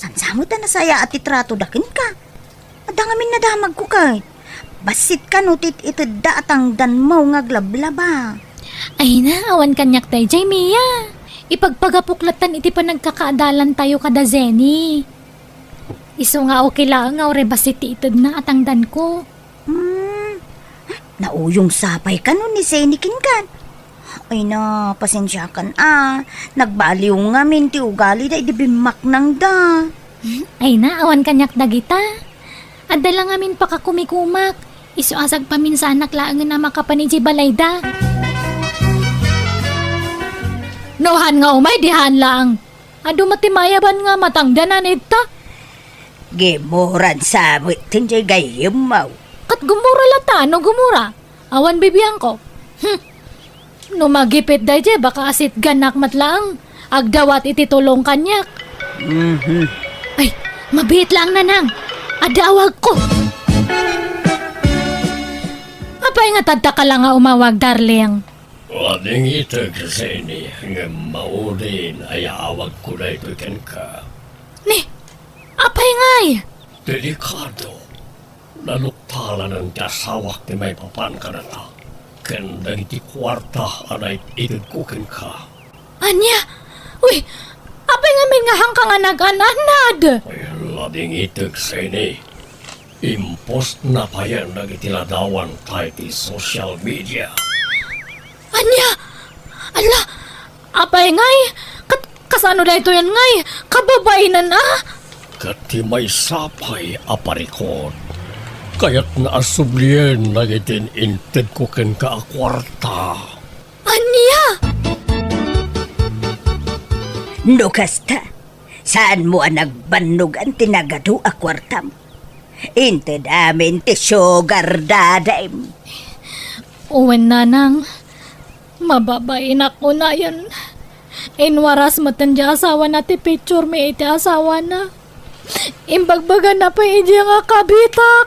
Saan sa met ta nasayaat ti tratoda kenka? Adda ngamin nadamagko ket. Bassit kano ti it-itedda a tangdanmo nga aglablaba. Ay na, awan kaniak daydiay, Mia. Ipagpagapok lattan iti panagkakaadalantayo kada Zenny. Isu nga okay laeng nga uray bassit ti itedna a tangdanko. Hmm. Nauyong sapay kano ni Zenny kenkan? Ay na, pasensiakan a. Nagbaliw ngamin ti ugalida idi bimmaknangda. Hmm, ay na, awan kaniak dagita. Adda la ngamin pakakumikumak. Isu a sagpaminsanak laengen a makapan idiay balayda. No haan nga umay, di haan laeng. Adu met ti mayaban nga matangdanan ita. Gimuran sa met ti gayyemmo. Ket gumura lata, no gumura. Awan bibiangko. Hmm. No magipit daydiay, baka asitganak met laeng. Agdawat iti tulong kaniak. Mhm. Ay, mabiit laeng, Nanang. Adda awagko. Apay nga tadta ka la nga umawag, darling? Wading iteg, Zenny, ngem maudin a yaawagko daytoy kenka. Ni, apay ngay? Delikado. Naluktalanen ti asawak ti maipapan kadata ken dagiti kuarta a naitedko kenka. Ania? Uy, apay ngamin nga haanka nga nag-an-annad? Ay, lading iteg, Zenny. Impostna payen dagiti ladawanta iti social media. Ania? Ala, apay ngay? Ket kasano daytoyen ngay? Kababainan a? Ket ti maysa pay a parikut, kayatna a sublien dagiti intedko kenka a kuarta. Ania? No kasta, saanmo a nagbannogan ti nagadu a kuartam? Inted amin ti sugar daddy-m. Wen, Nanang, mababainak unayen. Inwaras metten ti asawana ti picture mi iti asawana. Imbagbaganna pay idi nga kabitak.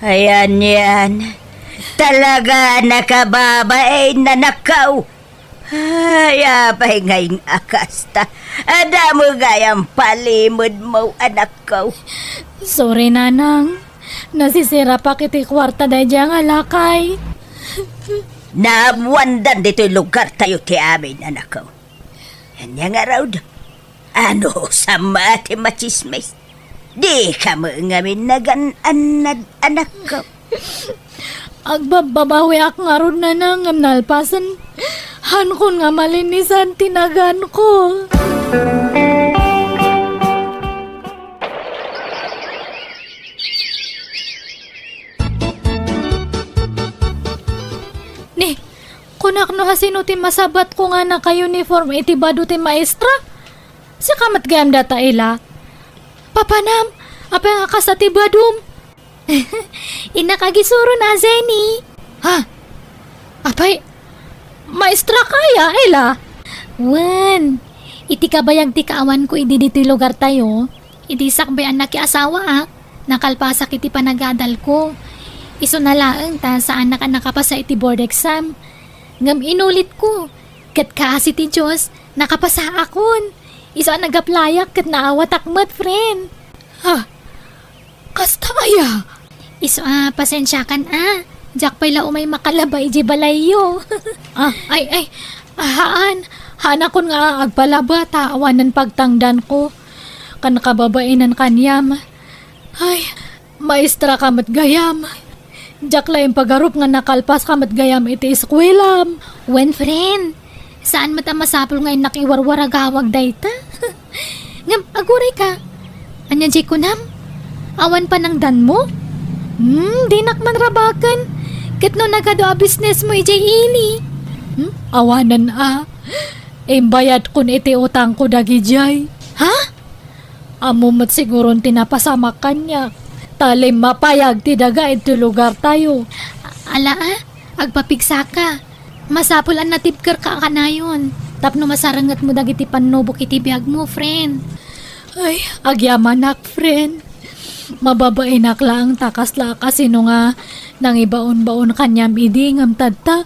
Ayan yan. Talaga nakababain, anakko. Ay, apay ngay nga kasta? Adda met gayam palimedmo, anakko. Sorry, Nanang. Nasisirapak iti kuarta daydiay nga lakay. Naammoandan ditoy lugartayo ti amin, anakko. Ania ngarud? Ano sama ti machismis? Dika met ngamin nagan-annad, anakko. Agbabbabawiak ngarud, Nanang, ngem nalpasen. Haankon nga malinisan ti naganko. Ni, kunak no asino ti masabatko nga naka-uniform iti bado ti maestra? Sika met gayam dayta, Ela. Papanam, apay nga kasta ti badom? Innak agisuro na, Zenny. Ha? Apay, maestra kaya, Ela? Wen, iti kabayag ti kaawanko idi ditoy lugartayo, Idi sakbay a nakiasawaak, nakalpasak iti panagadalko. Isuna laeng ta saannak a nakapasa iti board exam. Ngem inulitko, ket kaasi ti Dios, nakapasaakon. Isu a nag-applyak ket naawatak met, friend. Ha? Kasta aya? Isu a pasensiakan a. Diak pay la umay makalaba idiay balayyo. Ah, ay, ay. Ah, haan. Haanakon nga agpalaba ta awanen pagtangdanko. Kan kababaenan kaniam. Ay, maestra ka met gayam. Diak la impagarup nga nakalpas ka met gayam iti eskuelam. Wen, friend, saan met a masapul nga innak iwarwaragawag dayta. Ngem aguray ka. Ania diay kunam? Awan panangdanmo? Hmm, dinak man rabaken. Ket no nagadu a businessmo idiay ili? Hmm, awanen a. Imbayadkon iti utangko dagidiay. Ha? Ammo met siguron ti napasamak kaniak. Ta limmapayag ti daga iti lugartayo. Ala a, agpapigsaka. Masapul a natibkerka a kanayon. Tapno masarengetmo dagiti pannubok iti biagmo, friend. Ay, agyamanak, friend. Mababaenak laeng ta kasla a kasino nga nangibaonbaon kaniam idi ngem tatta,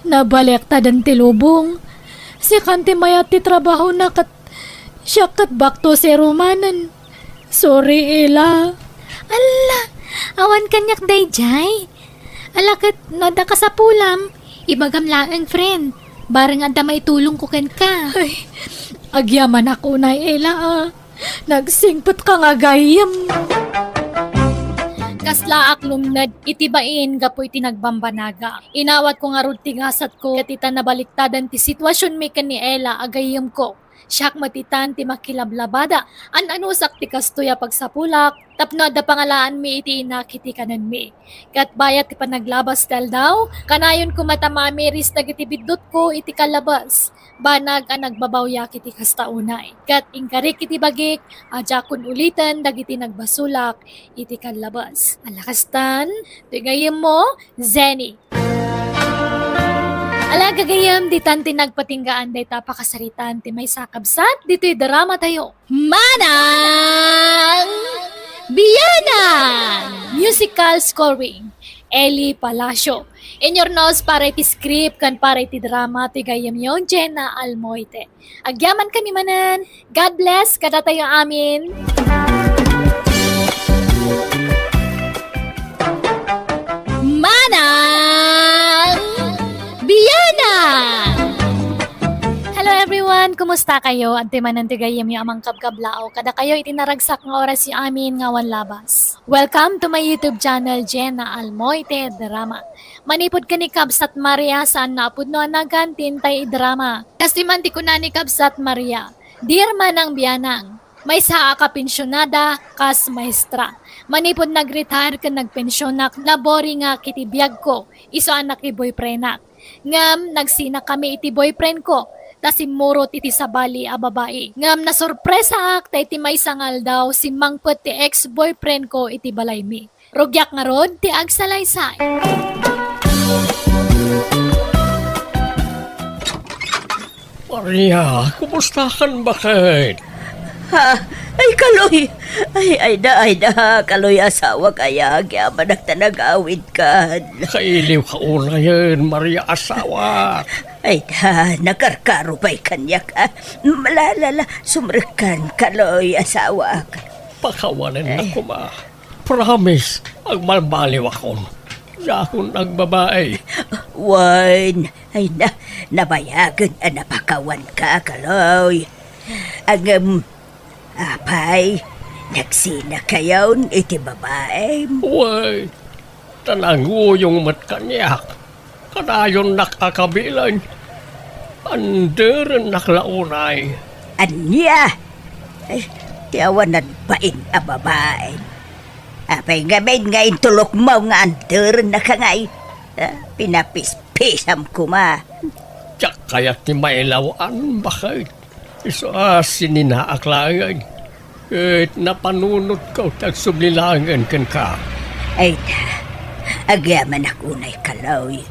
nabaliktadan ti lubong. Sikan ti mayat ti trabahona ket siak ket back to zero manen. Sorry, Ela. Alla, awan kaniak daydiay. Ala ket no adda kasapulam, ibagam laeng, friend. Bareng adda maitulongko kenka. Ay, agyamanak unay, Ela, a. Nagsingpet ka nga gayyem. Kaslaak lumned iti bain gapu iti nagbambanaga. Inawatko ngarud ti gasatko ket ita nabaliktadan ti situasionmi ken ni Ela a gayyemko. Siak met itan ti makilablabada. An-anusak ti kastoy a pagsapulak tapno adda pangalaanmi iti inak iti kanenmi. Ket bayat ti panaglabas ti aldaw, kanayon koma ta mamiris dagiti biddutko iti kallabas. Banag a nagbabawyak iti kasta unay. Ket inkarik iti bagik a diakon uliten dagiti nagbasolak iti kallabas. Ala kastan, ti gayyemmo, Zenny. Ala gagayyem, ditan ti nagpatinggaan dayta a pakasaritaan ti maysa a kabsat ditoy dramatayo. Manang Bianang! Musical scoring, Eli Palacio. Inyurnos para iti script ken para iti drama ti gayyemyo, Jenna Almoite. Agyamankami manen. God bless kadatayo amin. Manang Bianang! Hello everyone! Kumusta kayo? Adtoy manen ti gayyemyo a mangkabkablaaw kadakayo iti naragsak nga orasyo amin nga awan labas. Welcome to my YouTube channel, Jenna Almoite Drama. Manipud ken ni Kabsat Maria, saanna a pudno a nagan ti intay idrama. Kastoy man ti kuna ni Kabsat Maria, "Dear Manang Bianang, maysaak a pensionada kas maestra. Manipud nag-retire ken nagpensionak, naboringak iti biagko, isu a nakiboyfriendak. Ngem nagsinakami iti boyfriendko, ta simmurot iti sabali a babai. Ngem nasorpresaak ta iti maysa nga aldaw, simmangpet ti ex-boyfriendko iti balaymi." Rugiak ngarud ti agsalaysay. Maria, kumusta kan baket? Ha? Ay, Kaloy! Ay, ay da, ay da, Kaloy, asawak aya, agyamanak ta nagawidkan. Kailiw ka unayen, Maria, asawak. Ay da, nakarkaro pay kaniak, a. Malalala, sumrekkan, Kaloy, asawak. Pakawanen na koma. Promise, agmalmaliwakon. Diakon agbabae. Wen, ay na, nabayagen a napakawanka, Kaloy. Ngem, apay, nagsinakayon iti babaem? Wen, ta nanguyong met kaniak. Kadayonnak a kabilen. Anderennak la unay. Ania? Ay, ti awan nagbain a babae. Apay ngamin nga intulokmo nga anderennak ngay? Ah, pinapispisam koma. Diak kayat ti mailaw-an, baket. Isu a sininaak laeng. Ket napanunotko ti agsubli laengen kenka. Ay ta, agyamanak unay, Kaloy.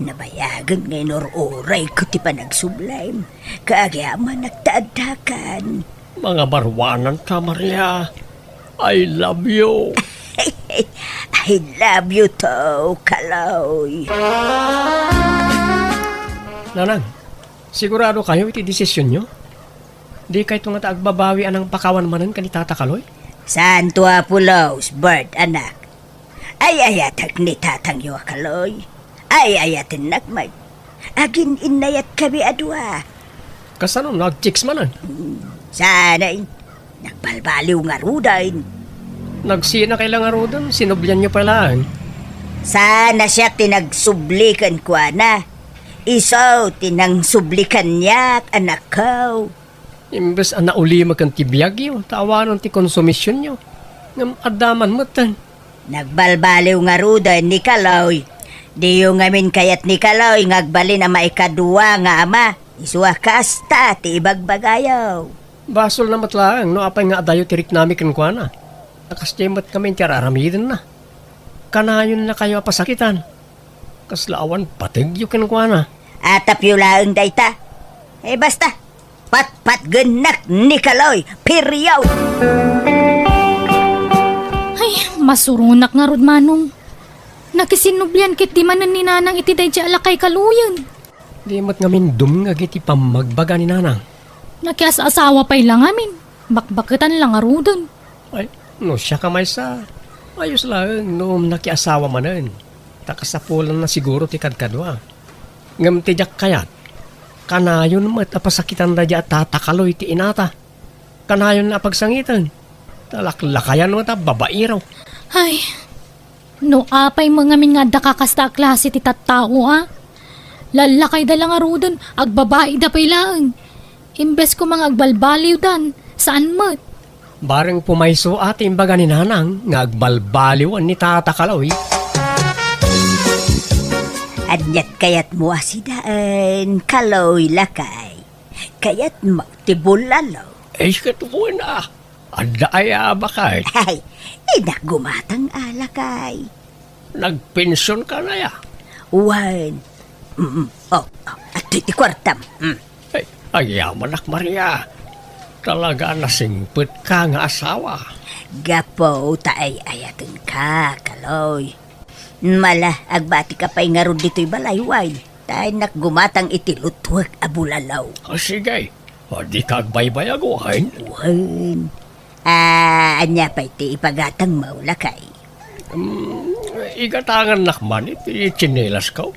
Nabayagen nga inur-urayko ti panagsublim, ket agyamanak ta addakan. Mangabaruanan ta, Maria. I love you. I love you too, Kaloy. Nanang, sigurado kayo iti desisyonyo? Di kayto ngata agbabawi a nangpakawan manen ken ni Tata Kaloy? Santo Apolos, Bert, anak. Ay-ayatek ni tatangyo a Kaloy. Ay-ayatennak met. Agin-innayatkami a dua. Kasano no agchicks manen? Hmm, saan ay. Nagbalbaliw ngaruden. Nagsinakay la ngaruden, sinublianyo pay laeng. Saan a siak ti nagsubli kenkuana. Isu ti nangsubli kaniak, anakko. Imbes a naulimek ken ti biagyo, ta awanen ti konsumisionyo. Ngem adda man metten. Nagbalbaliw ngaruden ni Kaloy. Diyo ngamin kayat ni Kaloy nga agbalin a maikadua nga ama. Isu a kasta ti ibagbagayo. Basolna met laeng no apay nga adayo ti riknami kenkuana. Ta kasdiay met ngamin ti ar-aramidenna. Kanayonnakayo a pasakitan. Kasla awan pategyo kenkuana. Atapyo laeng dayta. Eh, basta, patpatgennak ni Kaloy. Period. Ay, masuronak ngarud, Manong. Nakisinublian ketdi manen ni Nanang iti daydiay a lakay Kaloyen. Di met ngamin dumngeg iti pammagbaga ni Nanang. Nakias-asawa pay la ngamin. Bakbaketan la ngaruden. Ay, no siak a maysa, ayos laeng no nakiasawa manen. Ta kasapulanna siguro ti kadkadua. Ngem ti diak kayat, kanayon met a pasakitan daydiay a Tata Kaloy ti inata. Kanayonna a pagsangiten. Ta laklakayan met a babaero. Ay, no apay met ngamin nga adda kakasta a klase ti tattao a. Lallakayda la ngaruden, agbabaida pay laeng. Imbes koma nga agbalbaliwdan, saan met. Bareng pumayso a ti imbaga ni Nanang nga agbalbaliwan ni Tata Kaloy. Aniat kayatmo a sidaen, Kaloy, lakay? Kayatmo ti bulalo? Ay, ket wen a. Adda aya a baket? Ay, innak gumatang a, lakay. Nagpension ka na ya? Wen. Mm, oh, oh, adtoy ti kuartam. Mm. Ay, agyamanak, Maria. Talaga a nasingpet ka nga asawa. Gapu ta ay-ayaten ka, Kaloy. Mala, agbati ka pay ngarud ditoy balay, wen. Ta innak gumatang iti lutwek a bulalo. Ah, sige. Ah, di ka agbaybayag, wen? Wen. Ah, ania pay ti ipagatangmo, lakay? Mm, igatangannak man iti tsinelas ko.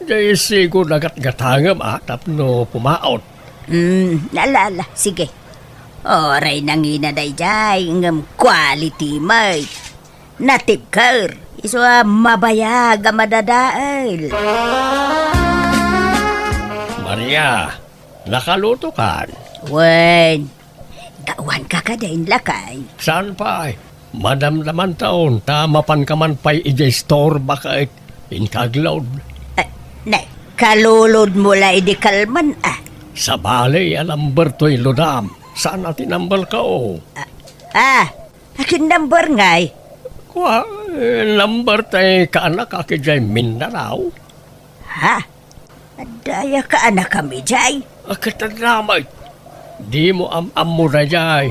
Jay sigo nagatgatangem a tapno pumaot. Mm, ala, ala, sige. Oray nangina dayjay, ngem quality met. Natibker, isu a mabayag a madadael. Maria, nakaluto kan? Wen, gawan ka kadin, lakay? Saan pay? Madamdaman taon ta mapan ka man pay idiay store baket inka agluod. Ah, ne, kalulod mo la idi kalman, ah. Sabali a number toy ludam. Saan a ti number ko? Ah, ah, Akin number ngay? Kua, eh, number tay kaanak a kidiay Mindanao. Ha? Adda aya kaanak a midiay? Akat damay. Di mo am-ammo dayjay.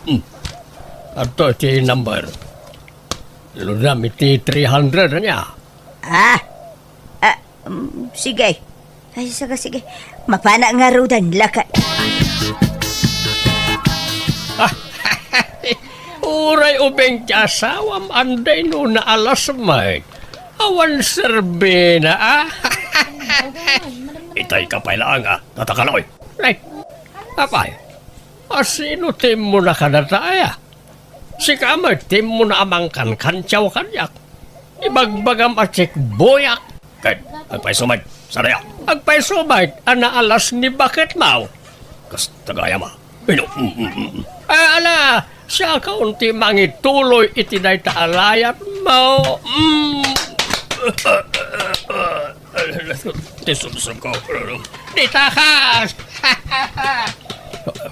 Hmm. Adto ti number. Ludam iti three hundred ania. Ah, Ah, mm, sige. Ay, sige, sige. Mapana nga rudan, laka. Uray ubing ti asawam, anday no naalas met. Awan serbina, ah. Itay ka pay laang, ah, Tata Kaloy. Ay, apay, asino ti immo na kadata, aya? Sika met ti immo na a mangkankantiaw kaniak. Ibagbagam a check boyak. Ket agpayso met, saraya. Agpayso met a naalas ni baketmo. Kasta gayam a. Ino? Mm, mm, mm. Ah, ala, siakon ti mangituloy iti dayta a layatmo. Mm. Ti sursur ko. Dita ka!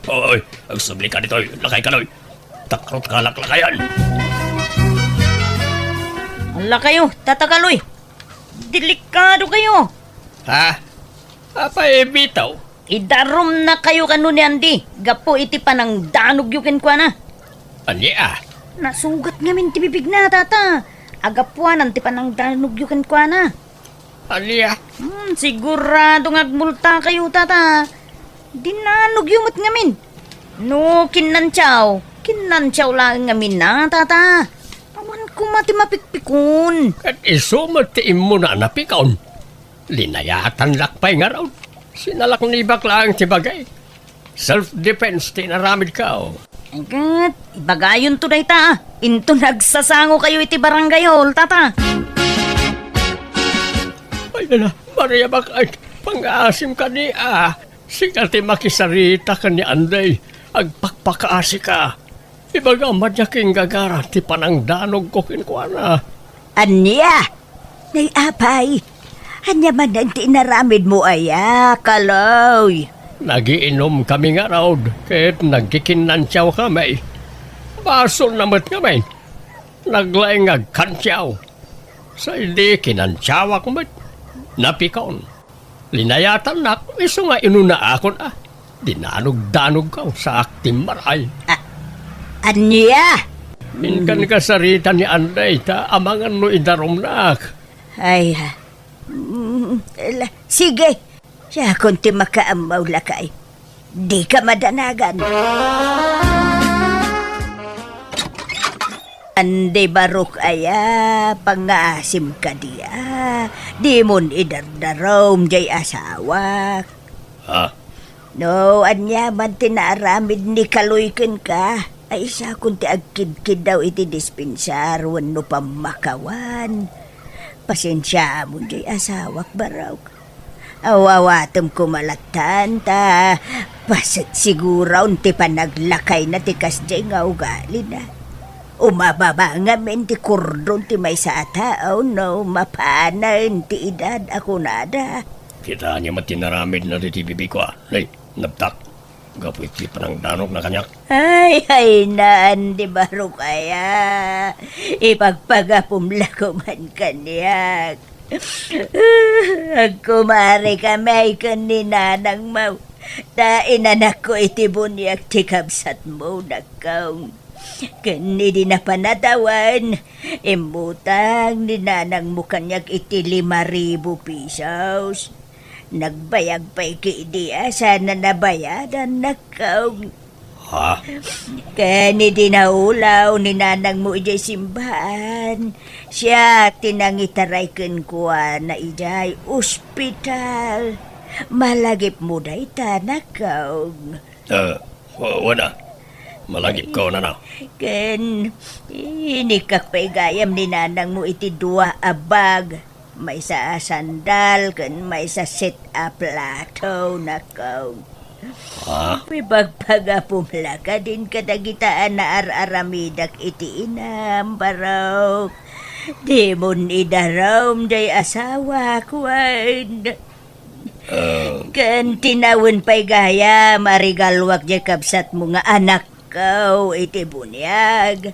Oy, agsubli ka ditoy, lakay Kaloy. Takrot ka laklakayan. Ala kayo, Tata Kaloy. Delikado kayo. Ha? Apay, bitaw? Idarumnakayo kano ni Andy gapu iti panangdanogyo kenkuana. Ania? Nasugat ngamin ti bibigna, tata. Agapuanan ti panangdanogyo kenkuana. Ania? Hmm, sigurado nga agmultakayo, tata. Dinanogyo met ngamin. No kinnantiaw, kinnantiaw laeng ngamin na, tata. Awan koma ti mapikpikon. Ket isu met ti immuna a napikon. Linayatannak pay ngarud. Sinalaknibak laeng ti bagay. Self-defense ti inaramidko. Ket ibagayonto dayta. Inton agsasangokayo iti barangay hall, tata. Ay, nana, Maria, bak-, ay, pangaasim kadi, a. Sika ti makisarita ken ni Andy. Agpakpakaasika. Ibagam a diak inggagara ti panangdanogko kenkuana. Ania? Nay, apay, ania manen ti inaramidmo aya, Kaloy? Nagiinomkami ngarud ket nagkikinnantiawkami. Basolna met ngamin. Naglaing nga agkantiaw. Sa idi kinantiawak met, napikon. Linayatannak, isu nga inunaakon a. Dinanogdanogko, saak ti maray. A-, ania? Inkan kasarita ni Andy, ta amangan no idarumnak. Ay, ha. Mm, la-, sige. Siakon ti makaammo, lakay. Dika madanagan. Andy, barok aya, pangaasim kadi, a. Dimon idardarum jay asawak. Ha? No ania man ti naaramid ni Kaloy kenka, ay isakon ti agkidkiddaw iti dispensar wenno pammakawan. Pasensiamon jay asawak, barok. Aw-awatem koma lattan ta paset siguron ti panaglakayna ti kasdiay nga ugalina. Umababa ngamin ti kordon ti maysa a tao no mapanen ti edad a kunada. Kita ania met ti naramidna ditoy bibigko a. Nay, nabtak. Gapu iti panangdanogna kaniak. Ay, ay, naan di barok aya. Ipagpagapum la koman kaniak. Agkumarikami ken ni nanangmo. Ta inanakko iti buniag ti kabsatmo, nakkaw. Ken idi napan a tawen, immutang ni nanangmo kaniak iti lima ribu pesos. Nagbayag pay ketdi a saan a nabayadan, nakkaw. Ha? Ken idi naulaw ni nanangmo idiay simbaan, siak ti nangitaray kenkuana idiay ospital. Malagipmo dayta, nakkaw. Eh, wa-, wen a. Malagipko, nana. Ken inikkak pay gayam ni nanangmo iti dua a bag. Maysa a sandal ken maysa set a plato, nakkaw. Ha? Ipagpagapum la kadin kadagita a naar-aramidak iti inam, barok. Dimon idarum jay asawak, wen. Ah. Ken tinawen pay gayam a regaluak jay kabsatmo nga anak. Kaw iti buniag.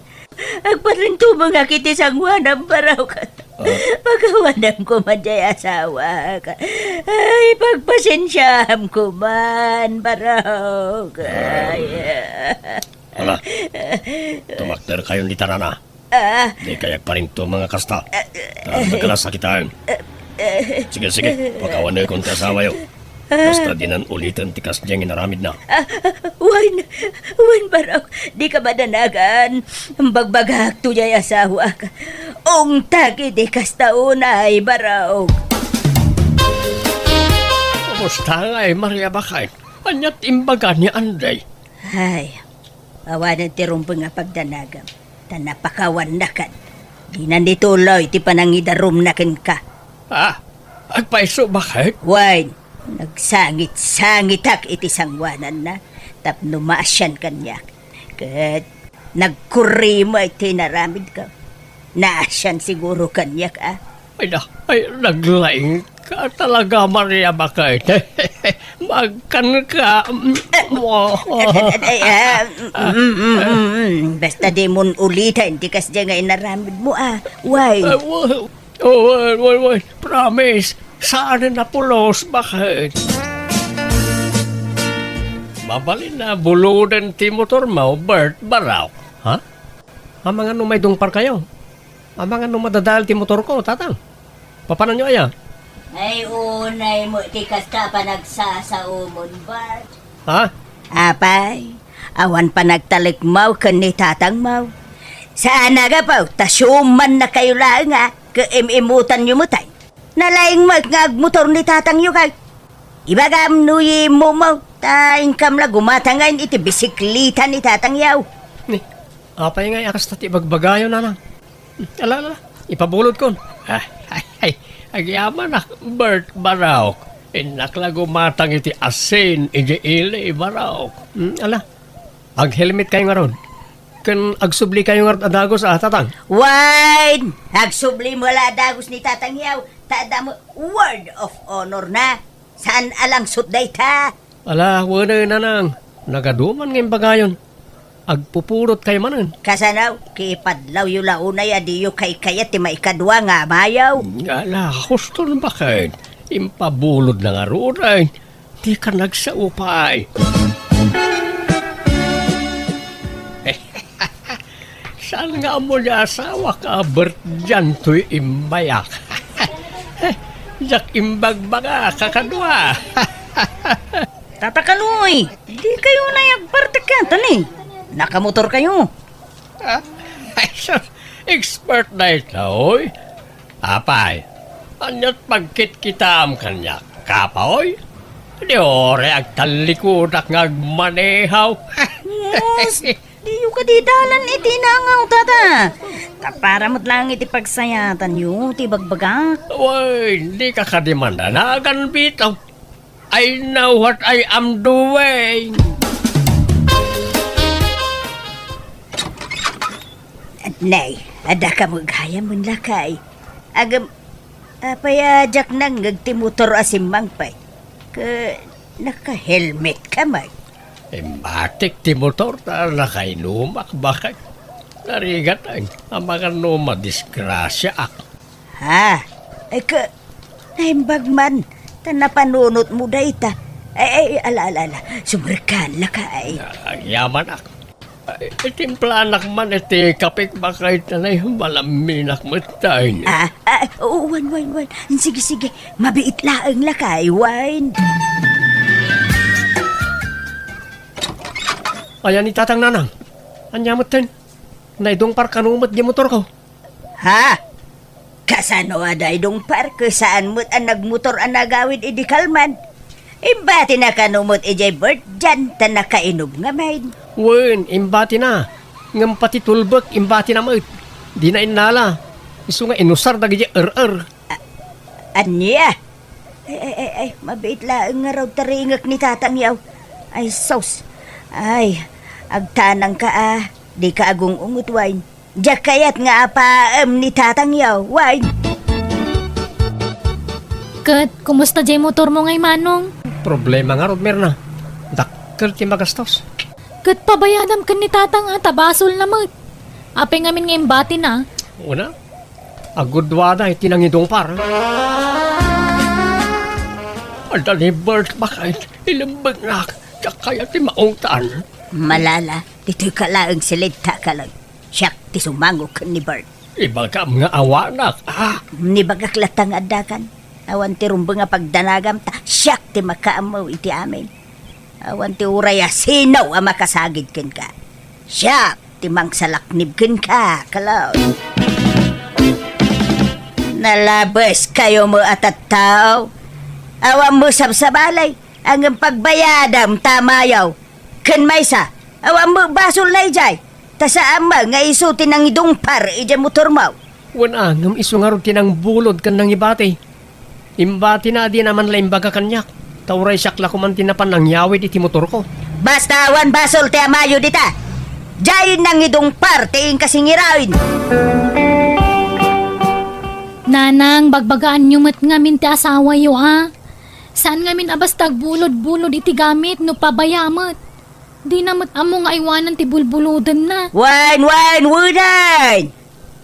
Agparintumengak iti sangoanam, barok. Ah. Pakawanam koma jay asawak. Ay, pagpasensiam koman, barok. Ah. Ay. Ala, tumakder kayon dita, nana. Ah. Dikay agparintumeng a kasta. Ah, ah, ah. Nagkalasakitan. Ah, ah. Sige, sige, pakawanekon ti asawayo. Ah. Basta dinan uliten ti kasdiay nga inaramidna. Ah, ah, wen, wen, barok, dika madanagan. Bagbagakto jay asawak. Ungtak iti kasta unay, barok. Kumusta ngay, Maria, baket? Ania ti imbaga ni Andy? Ay, awanen ti rumbeng a pagdanagam, ta napakawannakan. Dinan ituloy ti panangidarumna kenka. Ah, agpayso, baket? Wen, nagsangit-sangitak iti sangoananna tapno maasian kaniak. Ket nagkurrimo iti inaramidko. Naasian siguro kaniak, a. Ay, na, ay, naglaing ka talaga, Maria, baket? Magkan ka. Ay, ah, mm, mm, mm, mm. Basta dimon uliten ti kasdiay nga inaramidmo, a. Why? Ay, wa-, oh, wait, wait, wait. Promise. Saan na pulos, baket? Mabalin a buloden ti motormo, Bert, Barok. Ha? Amangan no maidungparkayo? Amangan no madadael ti motorko, Tatang? Papananyo aya? Ay, unay mo ti kasta a panagsasaomon, Bert. Ha? Apay, awan panagtalekmo ken ni tatangmo. Saan a gapu ta siumannakayo laeng a, ket im-imutanyo met ay. Nalaing met nga agmotor ni tatangyo kay. Ibagam no immumo, ta inkam la gumatangen iti bisikleta ni tatangyo. Ni, apay ngay a kasta ti ibagbagayo, Nanang? Ala, ala, ala. Ipabulodkon. Ah, ay, ay, agyamanak, Bert, Barok. Innak la gumatang iti asin, iti ili, Barok. Hmm, ala. Aghelmetkayo ngarud. Ken agsublikayo ngarud a dagus a, Tatang. Wen, agsubli mo la a dagus ni tatangyo, ta adda mo word of honor na. Saan a langsot dayta? Ala, wen, Nanang. Nagaduman nga imbagayon. Agpupulotkayo manen. Kasano? Kipadlawyo la unay a diyo kaykayat ti maikadua nga amayo. Ala, huston baket. Impabulod na ngarud ay. Dika nagsao pay. Saan nga ammo ni asawak a Bert diay toy imbayak? Diak imbagbaga, kakadua. Tata Kaloy, dikayo unay agpartek kentan. Nakamotorkayo. Ah, ay, sus, expert dayta, oy. Apay, ania't pagkitkitaam kaniak, kapaw? Di uray agtallikudak nga agmanehaw. Yes, diyo kadi dalan iti nangaw, Tata. Tapara met laeng iti pagsayatanyo ti bagbagak. Wen, dika kadi mandanagan, Bito. I know what I am doing. Nay, adda ka met gayam, lakay. Agam, apay a diak nangngeg ti motor a simmangpet? Ket naka-helmet ka met. Imbatik ti motor ta nakainumak, baket. Narigat ay, amangan no madisgrasiaak. Ha? Ay, ka, naimbag man, ta napanunotmo dayta. Ay, ay, ala, ala, ala, sumrekkan, lakay. Agyamanak. Ay, itimplanak man iti kapek, baket, ta nay, malaminak met tayo. Ah, ah, oo, wen, wen, wen. Sige, sige, mabiit laeng, lakay, wen. Ayan ni Tatang, Nanang. Ania metten? Naidungpar kano met di motorko? Ha? Kasano a naidungpar ket saan met a nagmotor a nagawid idi kalman? Imbatina kano met idiay Bert diay ta nakainom ngamin. Wen, imbatina. Ngem pati tulbek, imbatina met. Dina innala. Isu nga inusar dagiti er-er. A-, ania? Ay, ay, ay, ay, mabiit laeng ngarud ti ringek ni tatangyo. Ay, sus. Ay, agtanangka a, dika agung-ungot, wen. Diak kayat nga apaem ni tatangyo, wen. Ket, kumusta diay motormo ngay, Manong? Problema ngarud, Mirna. Dakkel ti magastos. Ket pabayadam ken ni Tatang a ta basolna met. Apay ngamin nga imbatina? Una, agudduada iti nangidungpar. Adda ni Bert, baket, ilembegnak, diak kayat ti maungtan. Malala, ditoyka laeng silidta, Kaloy. Siak ti sumango ken ni Bert. Ibagam nga awanak, a? Nibagak latta nga addakan. Awan ti rumbeng a pagdanagam ta siak ti makaammo iti amin. Awan ti uray a sino a makasagid kenka. Siak ti mangsalaknib kenka, Kaloy. Nalabeskayo met a tattao. Awan met sabsabali, ngem pagbayadam ta amayo. Ken maysa, awan met basolna idiay. Ta saan met nga isu ti nangidungpar idiay motormo. Wen a, ngem isu ngarud ti nangbulod ken nangibati. Imbatina a dina man la imbaga kaniak, ta uray siak la koman ti napan nangyawid iti motorko. Basta awan basol ti amayo dita. Diay nangidungpar ti inkasingiraen. Nanang, bagbagaanyo met ngamin ti asawayo, a. Saan ngamin a basta agbulod-bulod iti gamit no pabaya met. Dina met ammo nga aywanan ti bulbulodenna. Wen, wen, wen!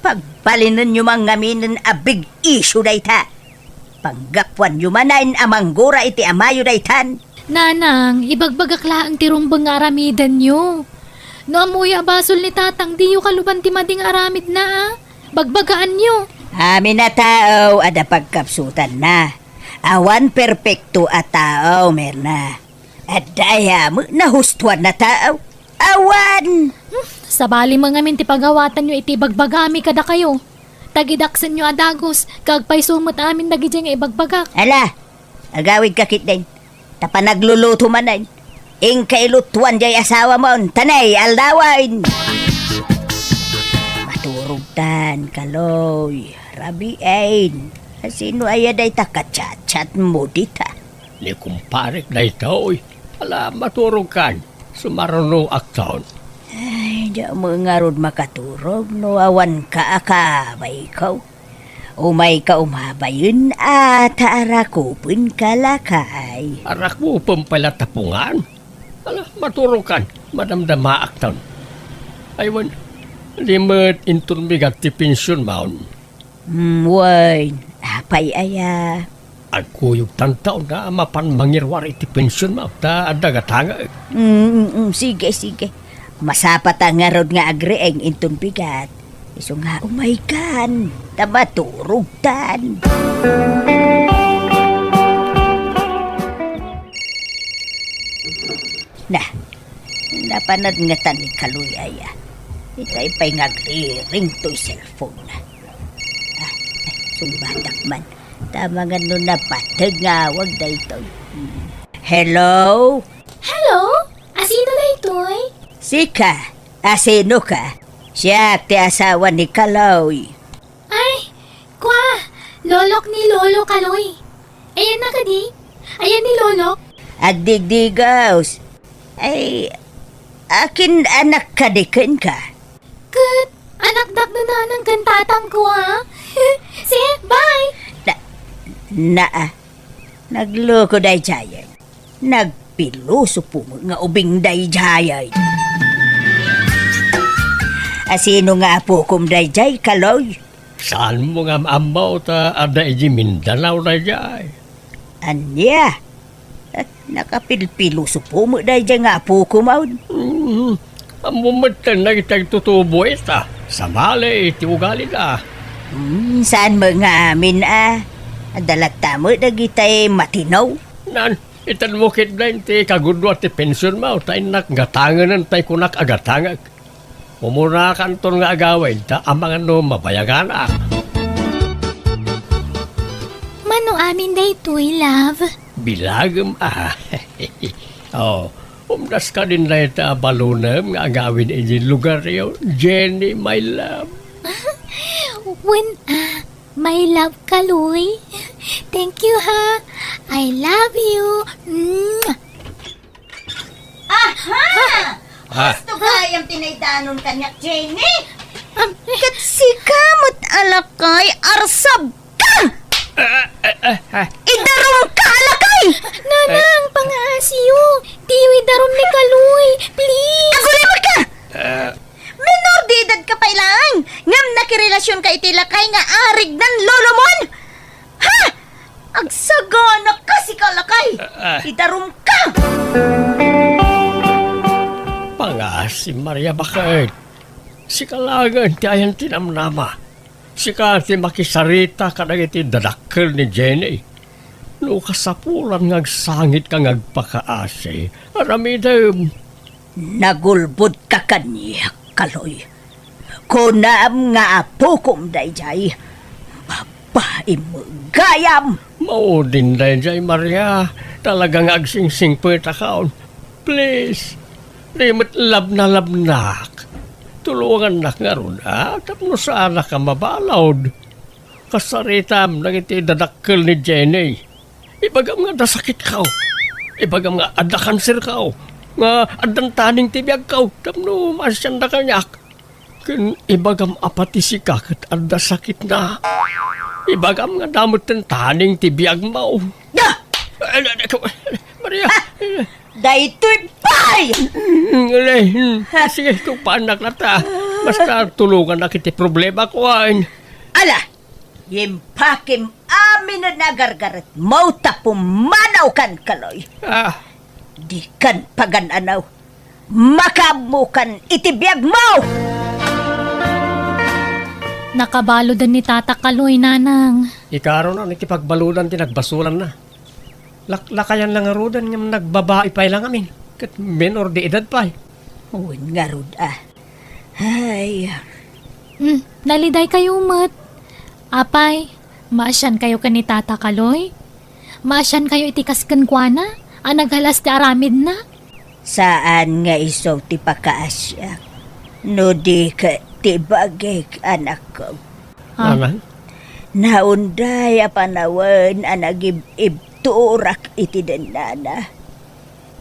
Pagbalinenyo man ngaminen a big issue dayta. Panggapuanyo manen a manggura iti amayo daytan. Nanang, ibagbagak laeng ti rumbeng nga aramidenyo. No ammoyo a basol ni Tatang, diyo kaluban ti madi nga aramidna, a. Bagbagaanyo. Amin a tao, adda pagkapsutanna. Awan perpekto a tao, Mirna. Adda aya met nahustuan a tao. Awan! Hmm, sabali met ngamin ti pagawatanyo iti ibagbagami kadakayo. Tagidaksenyo a dagus, ket agpayso met amin dagidiay nga ibagbagak. Ala, agawidka ketdin. Ta panagluluto manen. Inka ilutuan diay asawamon, ta nay aldawen. Maturogtan, Kaloy, rabiin. Sino aya dayta kachatchatmo dita? Ni kumparek daytoy. Ala, maturogkan. Sumarunoakton. Ay, diak met ngarud makaturog no awanka a kabayko. Umayka umabayen a ta arakupenka, lakay. Arakupen pay la tapungan? Ala, maturogkan. Madamdamaakton. Ay, wen, di met inton bigat ti pensionmon. Mm, wen, apay aya? Agkuyogtan ta unay a mapan mangiruar iti pensionmo, ta adda gatangek. Mm, mm, mm, sige, sige. Masapata ngarud nga agriing inton bigat. Isu nga umaykan, ta maturogtan. Na, napanadngetan ni Kaloy aya. Itay pay nga agriring toy cellphone. Ah, sungbatak man. Tama nga no napateg nga awag daytoy. Hmm. Hello? Hello? Asino daytoy? Sika, asino ka? Siak ti asawa ni Kaloy. Ay, kwa, lolok ni Lolo Kaloy. Ayanna kadi? Ayan ni Lolo? Agdigdigaws. Ay, akin anak kadi kenka? Ket, anakdak no nanang ken tatangko, a? See, bye! Na, naa, nagloko daydiay. Nagpilosopo nga ubing daydiay. Asino nga apokom daydiay, Kaloy? Saanmo nga maammo ta adda idiay Mindanao daydiay? Ania? Eh, nakapilpilosopo met daydiay nga apokom. Mm, ammo metten dagiti agtutubo ita. Sabali iti ugalida. Mm, saan met nga amin a? Adda latta met dagitay matino. Nan, itedmo ketdin ti kagudua ti pensionmo, ta innak gatangenen tay kunak a gatangek. Umunakanton nga agawid, ta amangan no mabayaganak. Mano amin daytoy, love? Bilagem a. Oh, umdas kadin dayta a balonem nga agawid iti lugaryo, Jenny, my love. Wen a, my love, Kaloy. Thank you, ha. I love you. Mwah. Aha! Ah. Husto gayam ti naidanon kaniak, Jenny. Am, ket sika met a lakay, arsabka! Ah, ah, ah, ah. Idarumka a lakay! Nanang, pangaasiyo. Diyo idarum ni Kaloy, please. Agulimekka! Ah. Menor de edad ka pay laeng, ngem nakirelasionka iti lakay nga arignan lolomon! Ha? Agsagana ka, sika lakay! Ah, ah. Idarumka! Pangaasi, Maria, baket? Sika laengen ti ayan ti namnama. Sika ti makisarita kadagiti dadakkel ni Jenny. No kasapulan nga agsangitka nga agpakaasi, aramidem. Nagulbodka kaniak, Kaloy. Kunam nga apokom daydiay. Babaim gayam! Maudin daydiay, Maria. Talaga nga agsingsingpetakon. Please, di met labnalabnak. Tulongannak ngarud, a, tapno saanak a mabalud. Kasaritam dagiti dadakkel ni Jenny. Ibagam nga adda sakitko. Ibagam nga adda kanserko. Nga addan taning ti biagko tapno maasianda kaniak. Ken ibagam a pati sika ket adda sakitna. Ibagam nga adda metten taning ti biagmo. Ah! Eh, eh, eh, Maria. Ah! Daytoy pay! Mm, mm, mm. Ha? Sige, kumpaannak latta. Basta tulongannak iti problemako, ay. Ala, Yimpakim amin a nagargaretmo ta pumanaw kan Kaloy. Ah, Dikan pagan-anaw. Makaammokan iti biagmo! Nakabaludan ni Tata Kaloy, Nanang. Ikarunan iti pagbaludan ti nagbasolanna. Laklakayan la ngaruden ngem nagbabai pay la ngamin, ket menor de edad pay. Wen ngarud a. Ay. Hmm, naliday kayo met. Apay, maasian kayo ken ni Tata Kaloy? Maasian kayo iti kas kenkuana a naghalas ti aramidna? Saan nga isu ti pakaasiak, no di ket ti bagik, anakko. Ah. Nanang? Naunday a panawen a nagib-ibturak iti dennana.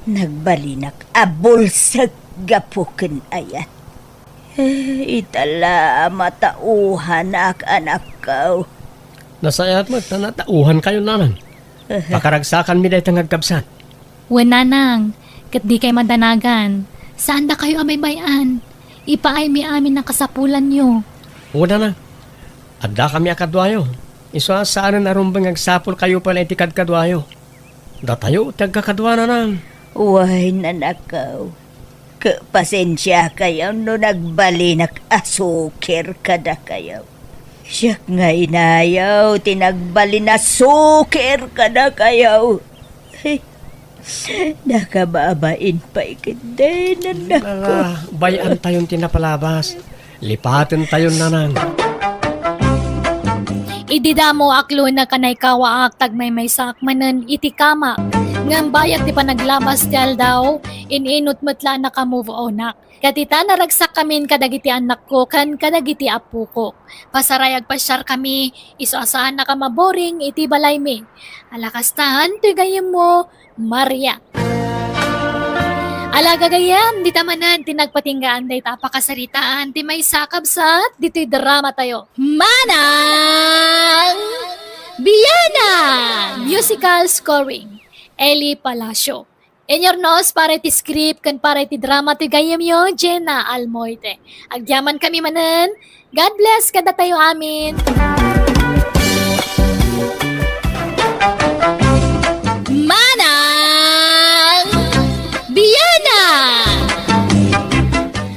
Nagbalinak a bulsek gapu ken ayat. Eh, ita la a matauhanak, anakko. Nasayaat met ta natauhankayo, Nanang. Pakaragsakanmi dayta nga agkabsat. Wen, Nanang, ket dikay madanagan. Saan dakayo a baybay-an. Ipaaymi amin a kasapulanyo. Wen, Nanang. Addakami a kaduayo. Isu a saanen a rumbeng nga agsapulkayo pay la iti kadkaduayo. Datayo ti agkakadua, Nanang. Wen, anakko. Ket pasensiakayo no nagbalinak a sukir kadakayo. Siak nga inayo ti nagbalin a sukir kadakayo. Nakababain pay ketdin, anakko. Ala, bay-antayon ti napalabas. Lipatentayon, Nanang. Idi damo a Kaloy, nakanaykawaak, tagmaymaysaak manen iti kamak. Ngem bayat ti panaglabas ti aldaw, in-inut met la a naka-move onak. Ket ita, naragsakkamin kadagiti annakko ken kadagiti appoko. Pasaray agpasiarkami, isu a saannaka maboring iti balaymi. Ala kastan, toy gayyemmo, Maria. Ala gagayyem, dita manen ti nagpatinggaan dayta a pakasaritaan ti maysa a kabsat ditoy dramatayo. Manang Bianang! Musical scoring, Eli Palacio. Inyurnos para iti script ken para iti drama ti gayyemyo, Jenna Almoite. Agyaman kami manen. God bless kadatayo amin. Manang Bianang!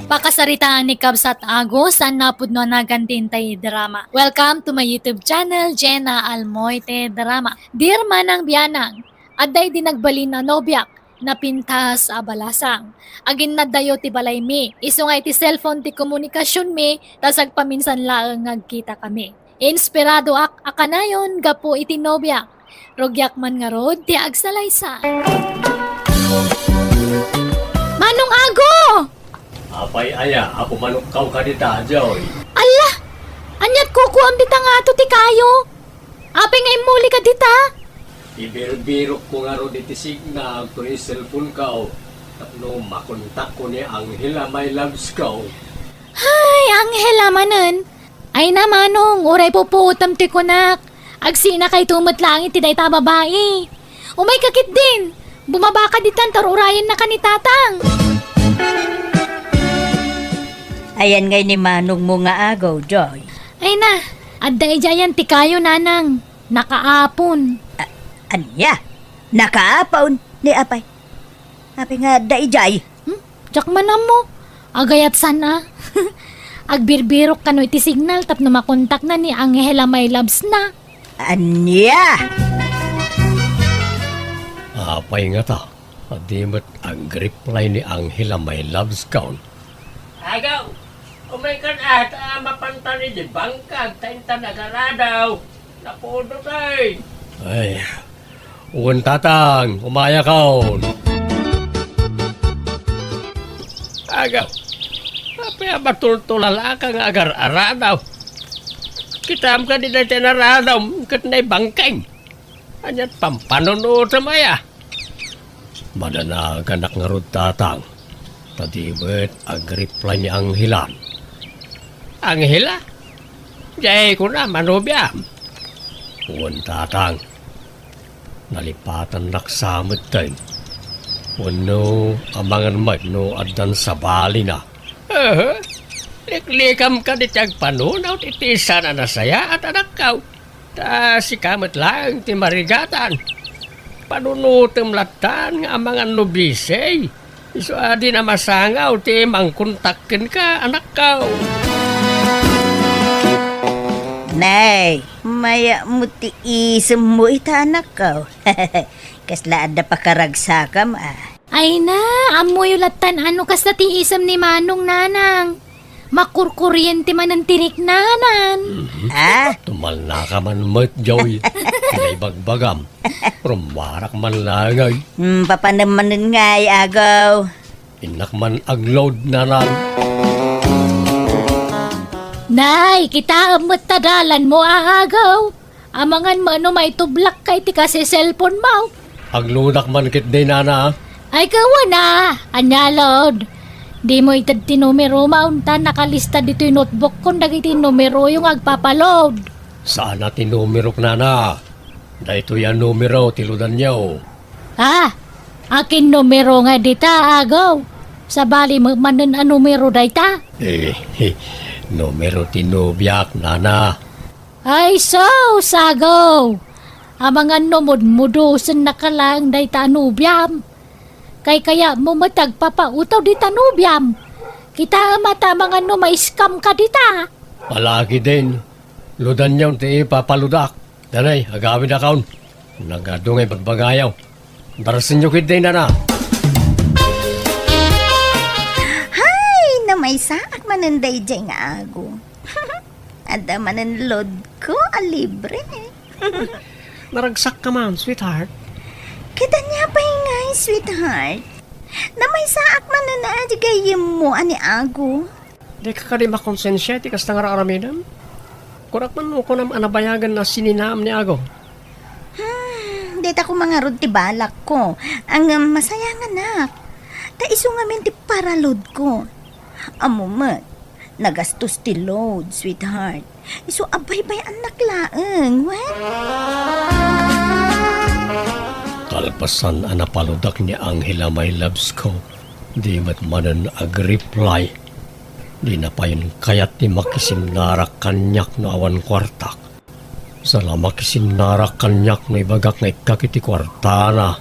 Pakasaritaan ni Kabsat Ago, saan napudno a nagan ti intay drama. Welcome to my YouTube channel, Jenna Almoite Drama. Dear Manang Bianang, adda idi nagbalin a nobiak, napintas a balasang. Aginnaddayo ti balaymi. Isu nga iti cellphone ti komunikasionmi, ta sagpaminsan laeng nga agkitakami. Inspiradoak a kanayon gapu iti nobiak. Rugiak man ngarud ti agsalaysay. Manong Ago! Apay aya, Apo Manokkaw kadita, Joy? Alla! Aniat kukuam dita nga atu ti kayo? Apay nga immuli ka dita? Ibirbirokko ngarud iti signal ken cellphone-ko tapno makontakko ni Angela, my loves-ko. Hay, Angela manen. Ay na, Manong, uray pupuotem ti kunak. Agsinakayto met laeng iti dayta a babai. Umayka ketdin. Bumabaka ditan ta ur-urayennaka ni Tatang. Ayan ngay ni manongmo nga Ago, Joy? Ay na, adda idiayan ti kayo, Nanang. Nakaapon. A-, ania? Nakaapon? Ni apay? Apay nga adda idiay? Hmm? Diak man ammo. Agayat saan a. Agbirbirok kano iti signal tapno makontakna ni Angela, my loves-na. Ania? Apay ngata, a di met agreply ni Angela, my loves-kon? Agaw, umaykan a ta mapantan iti bangkag ta intan agaradaw. Napudot ay. Ay, wen, Tatang, umayakon. Agaw, apay a matultulalaka nga agar-aradaw? Kitaem kadi dayta inaradawm ket naibangkeng. Aniat pampanunotem aya? Madanaganak ngarud, Tatang, ta di met agreply ni Angelan. Angela? Diay kuna manobiam? Wen, Tatang. Nalipatannak sa metten. Wenno, amangan met no addan sabalina. Aha. Liklikam kadi ti agpanunot iti saan a nasayaat, anakko. Ta sika met laeng ti marigatan. Panunotem lattan nga amangan no busy. Isu a di na masangaw ti mangkontak kenka, anakko. Nay, mayat mo ti isemmo ita, anakko. Kasla adda pakaragsakam, a. Ay na, ammoyo lattan a no kasta ti isem ni Manong, Nanang. Makurkuriente manen ti riknanan. Mhm. Ah? Tumalnaka man met, Joy. Nga ibagbagam. Rummuarak man la ngay. Hmm, papanem manen ngay, agaw. Innak man agload, Nanang. Nay, kitaem met ta dalanmo, agaw. Amangan met no maitublakka iti kasi cellphone mo. Agloadak man ketdi, Nana. Ay, kawana, ania, Lord? Dimo ited ti numerom, ta nakalista ditoy notebook kon dagiti numeroyo nga agpapaload. Saan a ti numerok, Nana. Daytoy a numero ti loadanyo. Ah, akin numero nga dita, agaw? Sabali met manen a numero dayta? Eh, numero ti nobiak, Nana. Ay, sus, agaw! Amangan no mudmudosennaka laeng dayta a nobiam. Kaykayatmo met ti agpapautaw dita nobiam. Kitaem a ta amangan no ma-scam ka dita. Palagi din. Loadanyon ti ipapaloadak. Danay, agawidakon. Nagadu nga ibagbagayo. Darasenyo ketdi, Nana. Hay, namaysaak manen daydiay nga ago. Adda manen loadko a libre. Naragsakka man, sweetheart. Ket ania pay ngay, sweetheart? Namaysaak manen a di gayyemmo a ni ago. Dika kadi makonsensia iti kasta nga ar-aramidem? Kunak man no kunam a nabayagen a sininaam ni ago. Hmm, dita koma ngarud ti balakko. Ngem masayanganak. Ta isu ngamin ti paraloadko. Ammo met, nagastos ti load, sweetheart. Isu a baybay-annak laeng, wen? Kalpasan a napaloadak ni Angela, my loves ko, di met manen agreply. Di na payen kayat ti makisinnarak kaniak no awan kuartak. Saan a makisinnarak kaniak no ibagak nga ikkak iti kuartana.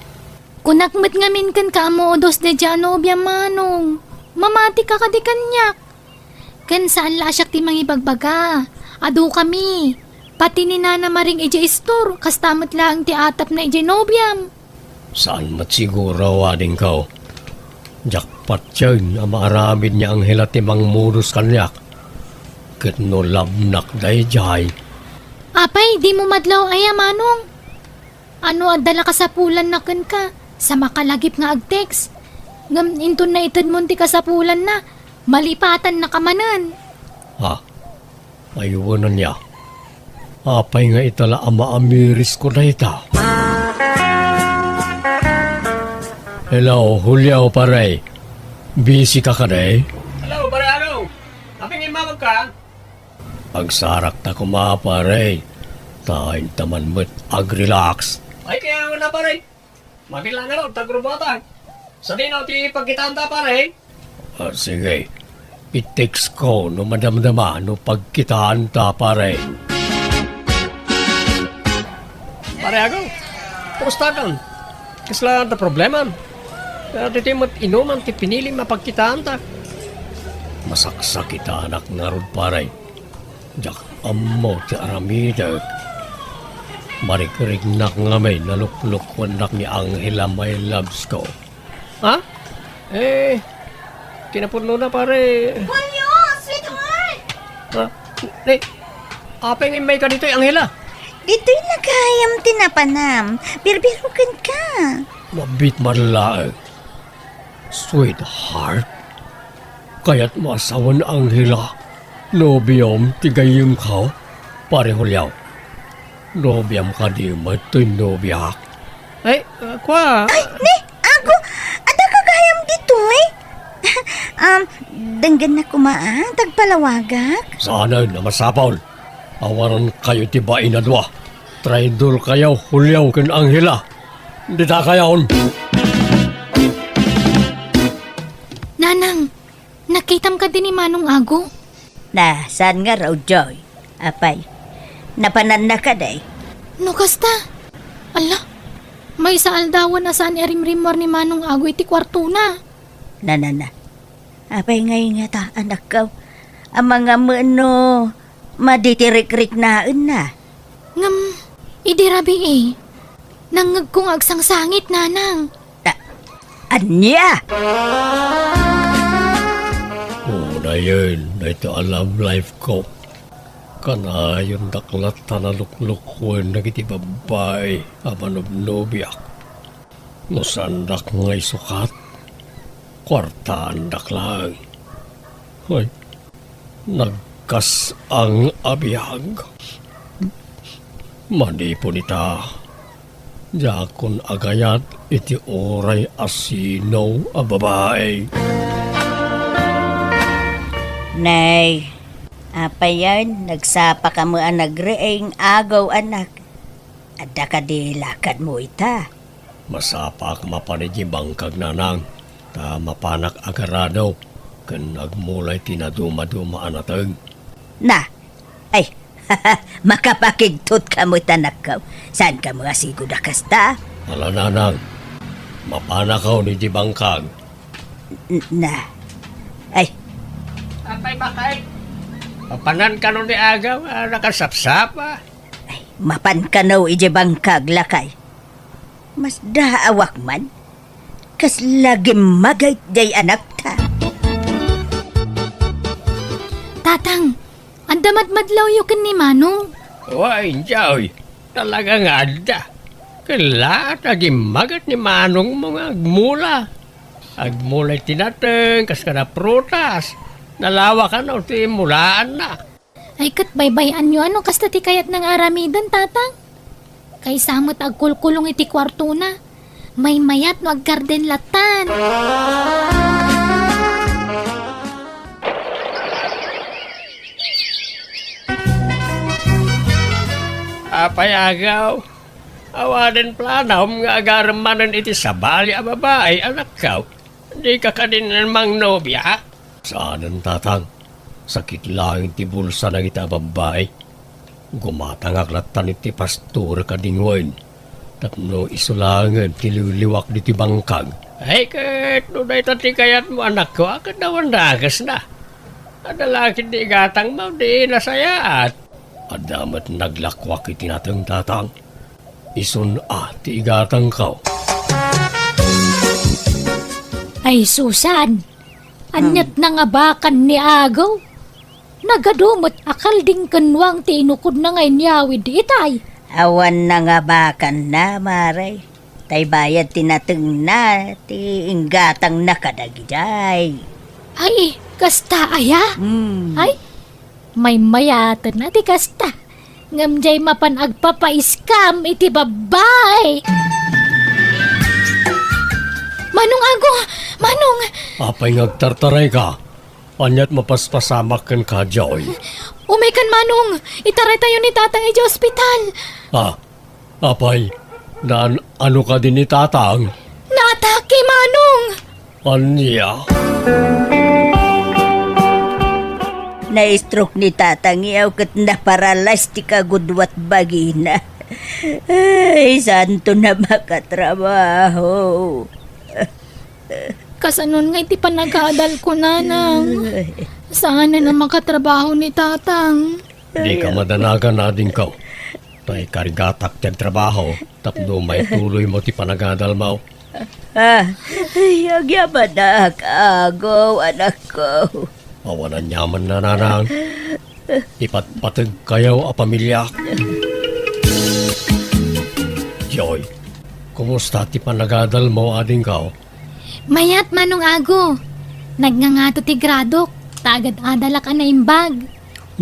Kunak met ngamin kenka a modos daydiay a nobiam, Manong. Mamatika kadi kaniak. Ken saan la a siak ti mangibagbaga. Adukami. Pati ni Nana Maring idiay istor, kasta met laeng ti atapna idiay nobiam. Saan met siguro, adingko. Diak patien a maaramid ni Angela ti mangmodos kaniak. Ket no labnak daydiay. Apay, dimo madlaw aya, Manong? Ano adda la kasapulanna kenka? Sa makalagip nga ag-text. Ngem inton naitedmon ti kasapulanna, malipatannaka manen. Ha? Ay, wen ania. Apay nga ita la a maamirisko dayta? Hello, Julio, pare. Busy ka kadi? Hello, pare, ano? Apay nga immawag ka? Agsarakta koma, pare. Ta inta man met ag-relax. Ay, kaya nga na, pare. Mabilang nga ron, tagrubuatan. Sadino ti pagkitaanta, pare? Ah, sige. I-text ko no madamdama no pagkitaanta, pare. Pare, agaw, kumusta kan? Kasla adda problema? Daytoy met inuman ti pinilim a pagkitaanta. Masaksakitanak ngarud, pare. Diak ammo ti aramidek. Marikriknak ngamin a luklukuennak ni Angela, my loves ko. Ha? Eh, kinapudnona, pare. Julio, sweetheart! Ha? Eh, apay nga immayka ditoy, Angela? Ditoy la gayam ti napanam. Birbirokenka. Mabiit man laeng. Sweetheart? Kayatmo a sawen, Angela? Nobiom ti gayyemko, pare Julio? Nobiam kadi met toy nobiak? Ay, ah, kua. Ay, ni, ago, adda ka gayam ditoy? Um, denggennak koma a, ta agpalawagak. Saanen a masapul. Awanan kayo ti bain a dua. Traidor kayo, Julio ken Angela. Dita kayon. Nanang, nakitam kadi ni Manong Ago? Na, saan ngarud, Joy? Apay, napananna kadi? No kasta? Ala, Maysa aldawen a saan irimrimmuar ni Manong Agoy ti kuartona. Na, na, na. Apay ngay ngata, anakko? Amangan met no madi ti rikriknaenna. Ngem, idi rabii, nangngegko nga agsangsangit, Nanang. A-, ania? Unayen daytoy a love life ko. Kanayondak latta a luklukuen dagiti babbai a manubnobiak. No saandak nga isukat, kuartaandak laeng. Ay, nagkas-ang a biag. Manipud ita, diakon agayat iti uray a sino a babai. Nay, apayen, nagsapaka met a nagriing, Agoy, anak. Adda kadi lakadmo ita? Masapaak mapan idiay bangkag, Nanang, ta mapanak agarado ken agmula iti nadumaduma a nateng. Na, ay, makapakigtotka met, anakko. Saanka met a sigud a kasta? Ala, Nanang, mapanakon idiay bangkag. N-, na, ay. Apay, Bakay? Mapanan kano ni Agoy a nakasapsapa? Ay, mapan kano idiay bangkag, lakay. Masdaawak man. Kasla gimmagayt diay anakta. Tatang, adda madmadlawyo ken ni Manong? Wen, Joy, talaga nga adda. Ken laat a gimmagayt ni Manongmo nga agmula. Agmula iti nateng kas kada prutas. Nalawa kano ti mulaanna. Ay, ket baybay-anyo a no kasta ti kayatna nga aramiden, Tatang. Kaysa met agkulkulong iti kuartona, maymayat no aggarden lattan. Apay, Agoy, awanen planom nga agarem manen iti sabali a babai, anakko? Dika kadi mangnobiak? Saanen, Tatang. Sakit laeng ti bulsa dagita a babbai. Gumatangak lattan iti pastor kadi wen tapno isu laengen ti liwliwak ditoy bangkag. Ay, ket no dayta ti kayatmo, anakko, a ket awan dakesna. Adda la ketdi igatangmo, di nasayaat. Adda met naglakuak iti nateng, Tatang. Isun a ti igatangko. Ay, Susan! Aniat nangabakan ni Agoy? Nagadu met a kaldingkennuang ti inukodna nga inyawid itay. Awan nangabakanna, Mare. Tay bayad ti natengna, ti inggatangna kadagidiay. Ay, kasta aya? Hmm. Ay, maymayaten a ti kasta. Ngem diay mapan agpapaiskam iti babbai. Manong Agoy! Manong! Apay nga agtartarayka? Aniat mapaspasamak kenka, Joy? Umaykan, Manong! Itaraytayo ni Tatang idiay ospital! Ah, apay, naan-ano kadi ni Tatang? Naatake, Manong! Ania? Na-stroke ni Tatang, yaw, ket naparalyze ti kagudua ti bagina. Ay, saanton a makatrabaho. Kasanon nga iti panagadalko, Nanang? Saanen a makatrabaho ni Tatang. Dika madanagan, adingko. Tay karigatak ti agtrabaho tapno maituloymo ti panagadalmo. Ah, ay, agyamanak, Agoy, anakko. Awan aniamanna, Nanang. Ipatpategkayo a pamiliak. Joy, kumusta ti panagadalmo, adingko? Mayat, Manong Agoy. Nagngangato ti gradok, ta agad-adalak a naimbag.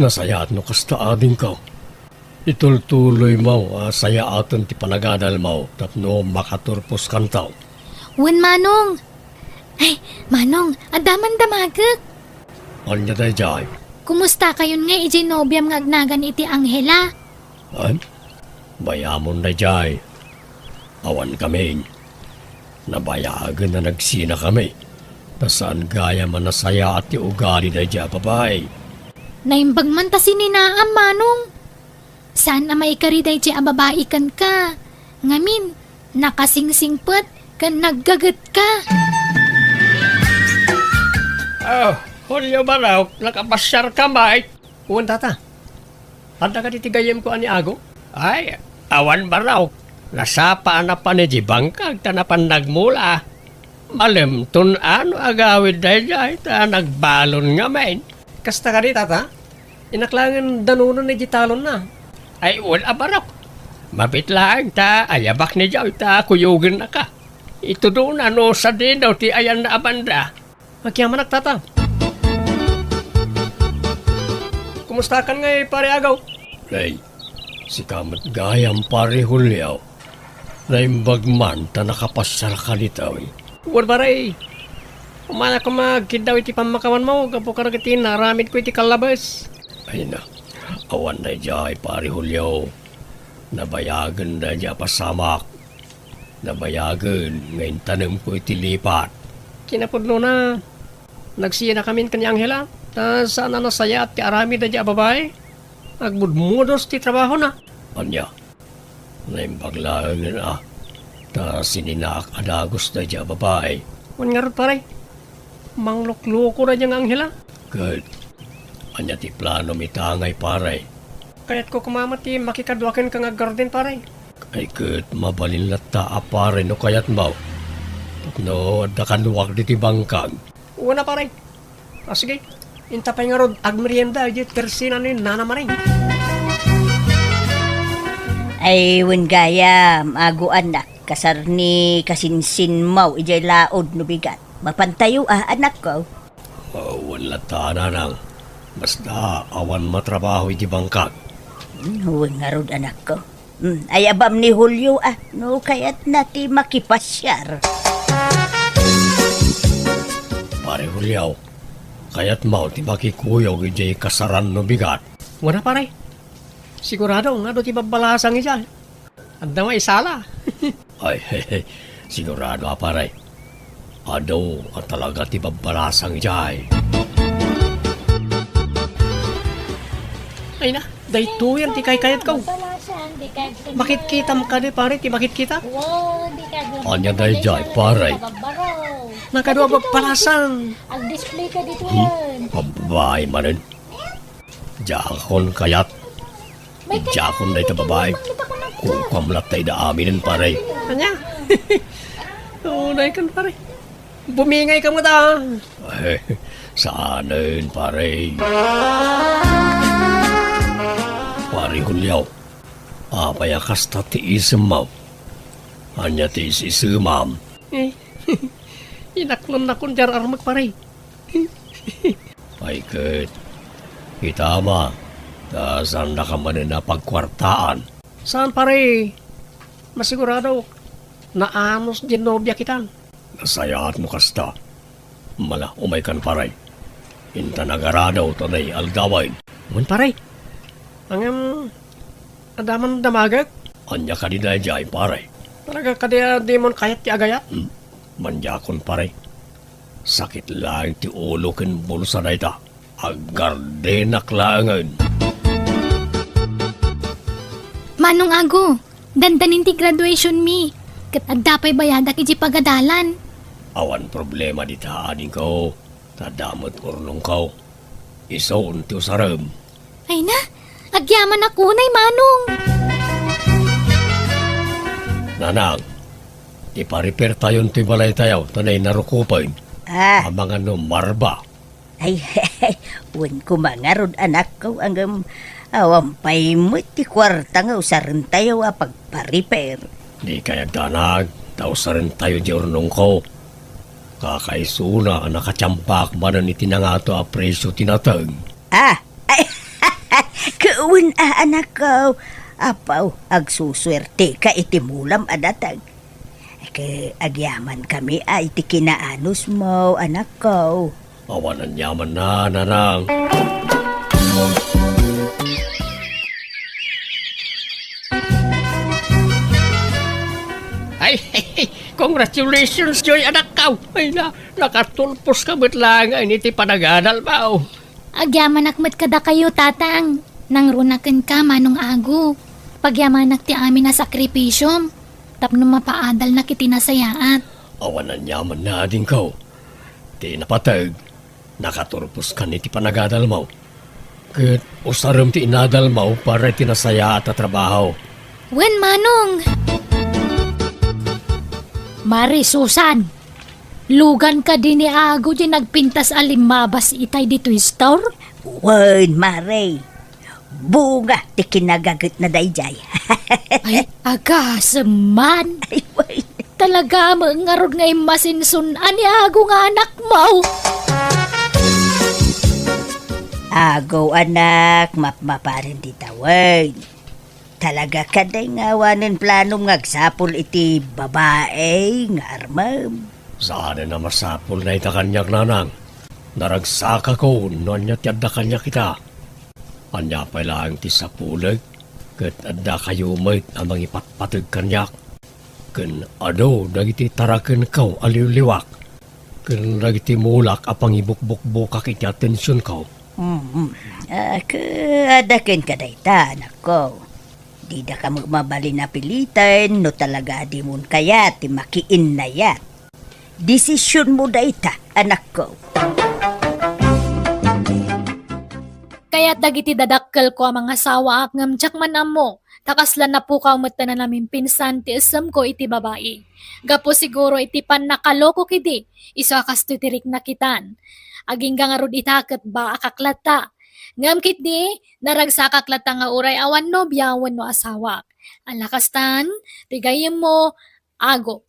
Nasayaat no kasta, adingko. Itultuloymo a sayaaten ti panagadalmo tapno makaturposkanto. Wen, Manong. Ay, Manong, adda man damagek. Ania daydiay? Kumustakayon ngay idiay nobiam nga agnagan iti Angela? Ay, bayamon daydiay. Awan kami. Nabayagen a nagsinakami. Ta saan gayam a nasayaat ti ugali daydiay a babai. Naimbag man ta sininaam, Manong. Saan a maikari daydiay a babai kenka. Ngamin, Nakasingsingpet ken naggagetka. Oh, Julio Barok, nakapasiarka met? Wen, tata. Adda kadi ti gayyemko a ni Ago? Ay, awan, Barok. Nasapa a napan idiay bangkag ta napan nagmula. Malemton a no agawid daydiay ta nagbalon ngamin. Kasta kadi, tata? Innak laengen danunen idiay talonna. Ay, wen a, Barok. Mabiit laeng ta ayabak ni Joy ta kuyogennaka. Itudona no sadino ti ayanna a banda. Agyamanak, tata. Kumustakan ngay, Pare Agaw? Nay, sika met gayam, Pare Julio. Naimbag man ta nakapasiarka ditoy. Wen, pare. Umana koma agkiddaw iti pammakawanmo gapu kadagiti naaramidko iti kallabes. Ay na, awan daydiay, Pare Julio. Nabayagen daydiay a pasamak. Nabayagen nga intanemko iti lipat. Kinapudnona, nagsiinakamin ken ni Angela, ta saan a nasayaat ti aramid daydiay a babai. Agmudmudos ti trabahona. Ania? Naimbag laengen a, ta sininaak a dagus daydiay a babai. Wen ngarud, pare, manglukloko daydiay nga Angela. Ket ania ti planom ita ngay, pare? Kayatko koma met ti makikadua kenka nga aggarden, pare. Ay, ket mabalin latta a, pare, no kayatmo. Tapno adda kaduak ditoy bangkag. Wen a, pare. Ah, sige. Inta pay ngarud, agmerienda idiay opisina ni Nana Maring. Ay, wen gayam, Ago anak, kasar ni kasinsinmo idiay laod no bigat. Mapantayo a, anakko? Oh, wen latta, nanang. Basta awan matrabaho idiay bangkag. Hmm, wen ngarud, anakko. Hmm, ayabam ni Julio a, no kayatna ti makipasiar. Pare Julio, kayatmo ti makikuyog idiay kasaran no bigat? Wen a, pare. Sigurado nga adu ti babbalasang idiay. Adda maisala. Ay, sigurado a, pare. Adu a talaga ti babbalasang idiay. Ay na, daytoyen ti kaykayatko. Babbalasang, di ka Makitkitam kadi, pare, ti makitkitak? Wow, di ka Ania daydiay, pare? Nakadua babbalasang. Ag-display ka ditoyen. Babae manen. Diakon kayat. Diakon dayta babae. Kukuam latta ida aminen, pare. Ania? Unay kan, pare. Bumingay ka met a. Eh, saanen, pare. Pare Julio, apay a kasta ti isemmo? Ania ti is-isemam? Eh, inaklonnakon diay ar-armek, pare. Ay ket, kita ma, ta saannaka manen a pagkuartaan. Saan, pare. Masigurado, naanus diay nobia kita. Nasayaat no kasta. Mala, umaykan, pare. Intan agarado ta nay aldawen. Wen, pare. Ngem, adda man damagek? Ania kadi daydiay, pare? Talaga kadi a dimon kayat ti agayat? Hmm. Mandiakon, pare. Sakit laeng ti ulo ken bulsa dayta. Aggardenak laengen. Manong Ago, dandanin ti graduation mi, ket adda pay bayadak idiay pagadalan. Awan problema dita, adingko, ta adda met urnongko. Isun ti usarem. Ay na, agyamanak unay, Manong. Nanang, ti paripertayon ti balaytayo, ta nay narukopen. Ah. Amangan no marba. Ay, wen koma ngarud, anakko, ngem awan pay met ti kuarta nga usarentayo a pagpariper. Dikay agdanag, ta usarentayo diay urnongko. Kakaisuna a nakatiampak manen iti nangato a presio ti nateng. Ah, ay, wen a, anakko. Apo, agsusuerteka iti mulam a nateng. Ket agyamankami a iti kinaanusmo, anakko. Awan aniamanna, nanang. Ay, congratulations, Joy, anakko. Ay na, nakatulposka met laeng iti panagadalmo. Agyamanak met kadakayo, Tatang. Nangruna kenka, Manong Ago. Pagyamanak ti amin a sakripisiom. Tapno mapaadalnak iti nasayaat. Awan aniamanna, adingko. Ti napateg, nakaturposkan iti panagadalmo. Ket usarem ti inadalmo para iti nasayaat a trabaho. Wen, Manong! Mari Susan, lugan kadi ni Ago diay nagpintas a limmabas itay ditoy store? Wen, Mari. Bunga ti kinagagetna daydiay. Ay, agasem man. Ay, wen. Talaga met ngarud nga immasinsun-an ni Ago nga anakmo. Ago, anak, mapmaparin ti tawen. Talaga kadi nga awanen planom nga agsapul iti babai nga armem? Saanen a masapul dayta kaniak, nanang. Naragsakako no ania ti adda kaniak ita. Ania pay laeng ti sapulek, ket addakayo met a mangipatpateg kaniak. Ken adu dagiti tarakenko a liwliwak, ken dagiti mulak a pangibukbukbukak iti atensionko. Mm. Ah, ke-, adda kenka dayta, anakko. Didaka met mabalin a piliten no talaga a dimon kayat ti makiinnayat. Desisionmo dayta, anakko. Kayat dagiti dadakkelko a mangasawaak ngem diak man ammo ta kasla napukaw met ta nanaminpinsan ti essemko iti babai. Gapu siguro iti pannakalokok idi, isu a kastoy ti rikna kitan. Agingga ngarud ita ket baakak latta. Ngem ketdi, naragsakak latta nga uray awan nobia wenno asawak. Ala kastan, ti gayyemmo, Ago.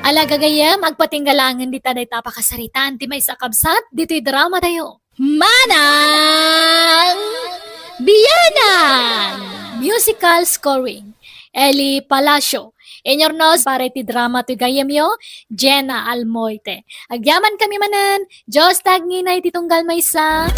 Ala gagayyem, agpatingga laengen dita dayta a pakasaritaan ti maysa a kabsat ditoy dramatayo. Manang Biyanan! Musical scoring, Eli Palacio. Inyurnos para iti drama toy gayyemyo, Jenna Almoite. Agyamankami manen, Dios ti agnginay ti tunggal maysa.